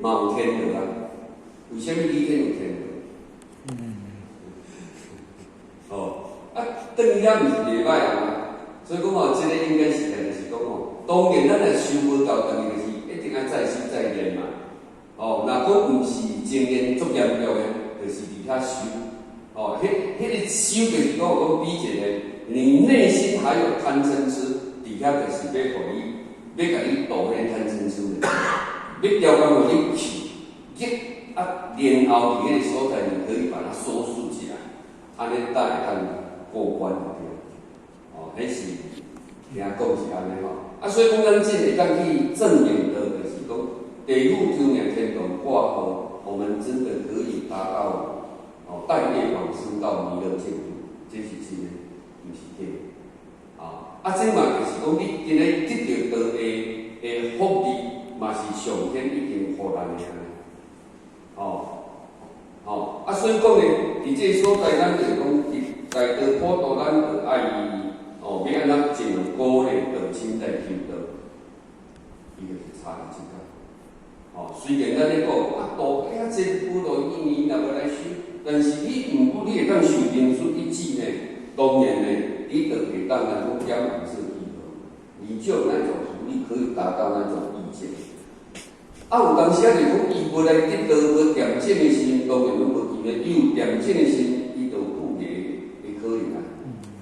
嘛有天道啊？為啥物理天有天道？哦，啊，轉去遐毋是袂歹啊。所以講吼，這個應該是就是講吼，當然咱若修無夠，當然就是一定愛再修再練嘛。哦，若講毋是經驗足嚴重的，就是佇遐修。哦，彼個修就是講講比一個，你內心還有貪嗔痴，佇遐就是欲予你，欲共你度彼個貪嗔痴的，欲調工予你去，激啊，然後佇彼個所在，你可以把它收束起來，按呢才會當過關對。哦，彼是聽講是按呢吼。啊，所以講咱這會當去證明的，就是講地府抽名天堂掛號，我們真的可以達到哦，帶業往生到彌勒淨土，這是真的，毋是假的。啊，啊，這嘛就是講你今日得著道的福利，嘛是上天已經予咱的按呢。哦，哦，啊，所以講呢，佇這個所在，咱就是講佇大道普度，咱就愛哦，欲按怎盡量鼓勵道親來求道，伊就是差佇這個。哦，雖然咱咧講啊，道遐濟普度一年若無來修，但是你毋過你會當受定出一致呢，當然呢，你就會當來講減萬次記號，你就那種福利可以達到那種意見。啊，有當時啊，就講伊無來得道無恬靜的心，當然攏無機會。伊有恬靜的心，伊就有富貴的可能啊。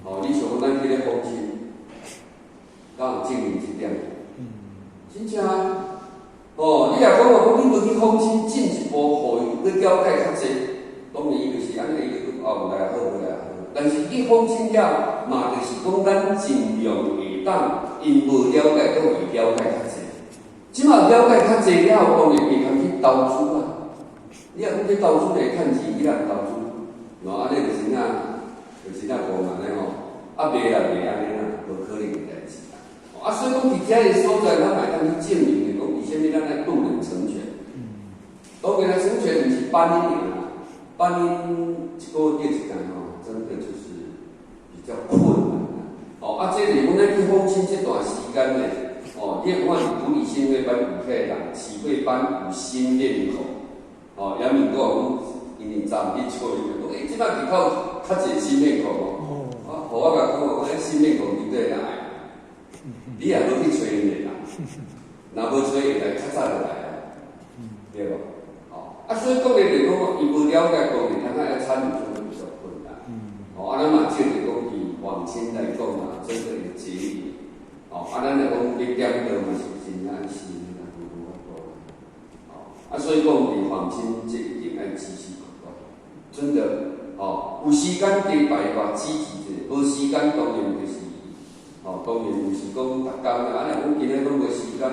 哦，你像講咱彼個訪親，敢有證明這點？真正啊！哦，你若講話講你無去訪親，進一步予伊去了解較濟，當然伊就是按呢，伊就講哦，無來好，無來好。但是你訪親了，嘛就是講咱盡量會當，𪜶無了解，閣會了解較濟。這馬了解較濟了後，當然會通去投資啊。你若講去投資來趁錢，你若投資，袂啦，袂按呢啦，無可能的代誌啦。啊，所以講佇遮个所在，咱會當去證明的講，為啥物咱愛渡人成全？當然來成全毋是班𪜶爾啦，班𪜶一個月一工吼，真的就是比較困難啦。哦，啊，這裡阮咱去訪親這段時間呢，哦，你看菩提心會班有遐人，啟慧班有新面孔，哦，楊敏講，因為昨昏去找伊，講欸，這擺比較較濟新面孔哦。啊，予我共講，講欸，新面孔絕對來，你也無去揣𪜶的啦，若無揣會來較早就來啊，對無？哦，啊，所以講的就是講，伊無了解講的，他要參與就會比較困難。哦，啊，咱嘛借著講佇往親來講嘛，真的會結緣。哦，啊，咱來講欲點燈嘛是真安心啦，無法度。哦，啊，所以講佇訪親這一定愛持續不斷，真的，哦，有時間加排偌積極者，無時間當然就是，哦，當然就是講逐工啊，若講今仔攏無時間，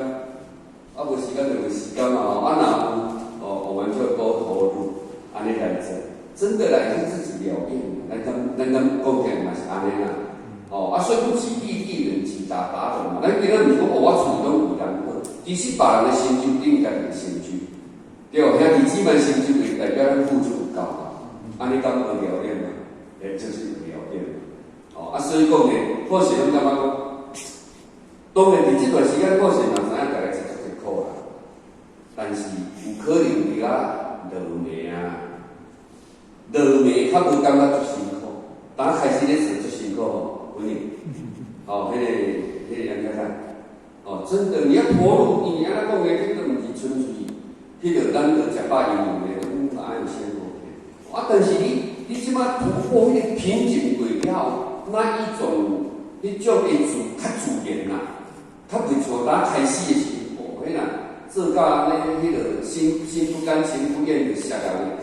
啊，無時間就無時間嘛，吼，啊，若有，哦，我們就多投入，按呢來做，真的啦，是自己了變，咱講起來嘛是按呢啦。哦，啊，所以講己利利人，己達達人嘛。咱今仔毋是講哦，我厝裡攏為人好，其實別人的成就等於家己的成就，對無？兄弟姊妹成就就代表咱付出有夠嘛。按呢敢無了變嘛？欸，就是有了變。哦，啊，所以講呢，或許阮感覺講，當然佇這段時間，或許嘛知影大家吃足濟苦啦，但是有可能佇遐落暝啊，落暝較無感覺足辛苦，當開始咧做足辛苦吼。哦，彼個楊太太，哦，真的，你要投入，因為按呢講的，這個毋是純粹，彼個咱著食飽閒閒的，阮嘛愛有生活的。啊，但是你這擺突破彼個瓶頸過了後，那一種彼種會自較自然啦，較袂像當開始的時陣，哦，彼若做甲按呢，彼個心不甘情不願就殺人，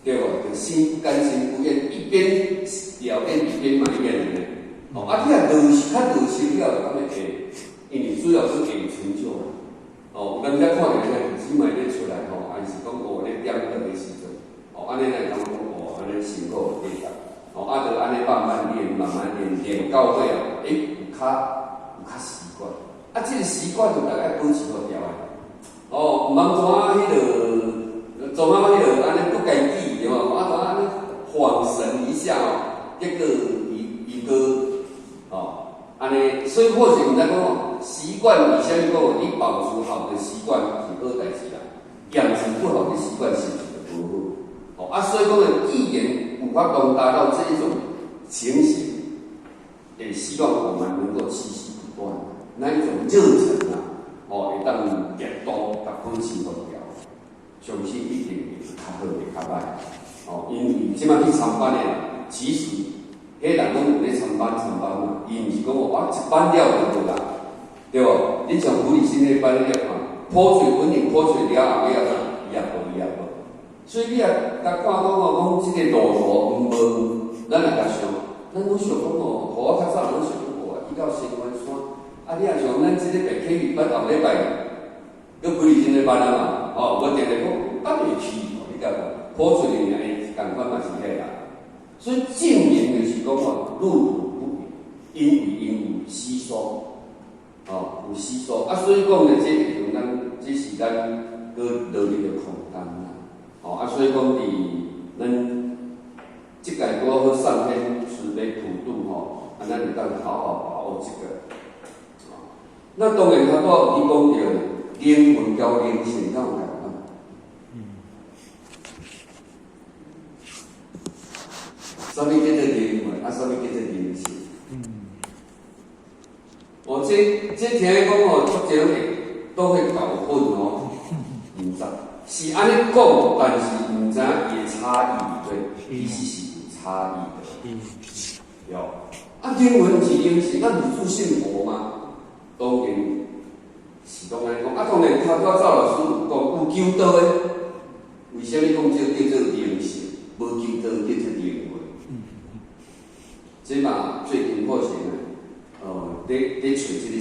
對無？就心不甘情不願，一邊表演一邊埋怨的。哦，啊，你若落實較落實了，就感覺會，因為主要是會成就啦。哦，有當時看著兄弟姊妹咧出來吼，還是講哦咧點燈的時陣，哦，按呢來感覺講哦，按呢辛苦有價值。哦，啊，就按呢慢慢練，慢慢練，練到尾啊，欸，有較習慣。啊，這個習慣就大家保持予牢的。哦，毋通怎啊彼個，怎啊彼個按呢不該記對無？啊，怎按呢恍神一下哦，結果伊閣。哦，按呢，所以或許毋知講哦，習慣為啥物講？你保持好的習慣是好代誌啦，養成不好的習慣是就無好。哦，啊，所以講呢，既然有法度達到這一種情形，會希望我們能夠持續不斷，那一種熱忱啊，哦，會當熱度共保持予牢，相信一定會較好，會較歹。哦，因為這擺去參班的，其實。彼人攏有咧參班參班嘛，伊毋是講我一班了就無啦，對無？你像菩提心彼班你來看，破嘴本領破嘴了後，尾仔伊也無伊也無。所以你也共看講哦，講這個路途毋無，咱來共想，咱攏想講哦，予我較早攏想講哦，去到仙關山，啊，你若像咱這禮拜啟慧班後禮拜，閣菩提心彼班啊嘛，哦，無定定講敢會去，你敢講破嘴爾，仝款嘛是彼啦。所以證明就是講哦，路途不遠，因為𪜶有吸收，哦，有吸收啊，所以講呢，這就是咱這是咱閣落入的空間啦，哦啊，所以講佇咱這屆拄好上天慈悲普渡吼，啊，咱會當好好把握這個。哦，那當然頭拄有去講著靈魂交靈性敢有仝款？啥物叫做靈魂？啊，啥物叫做靈性？哦，這聽講哦，足濟會都會搞混哦，毋知是按呢講，但是毋知影伊的差異，對，其實是有差異的。對。啊，靈魂是靈性，咱毋是自性佛嗎？當然是攏按呢講。啊，當然，頭拄仔趙老師有講有求道的，為啥物講這個叫做靈性？無求道叫做靈魂。這嘛最近破前啊，哦，咧咧揣這個。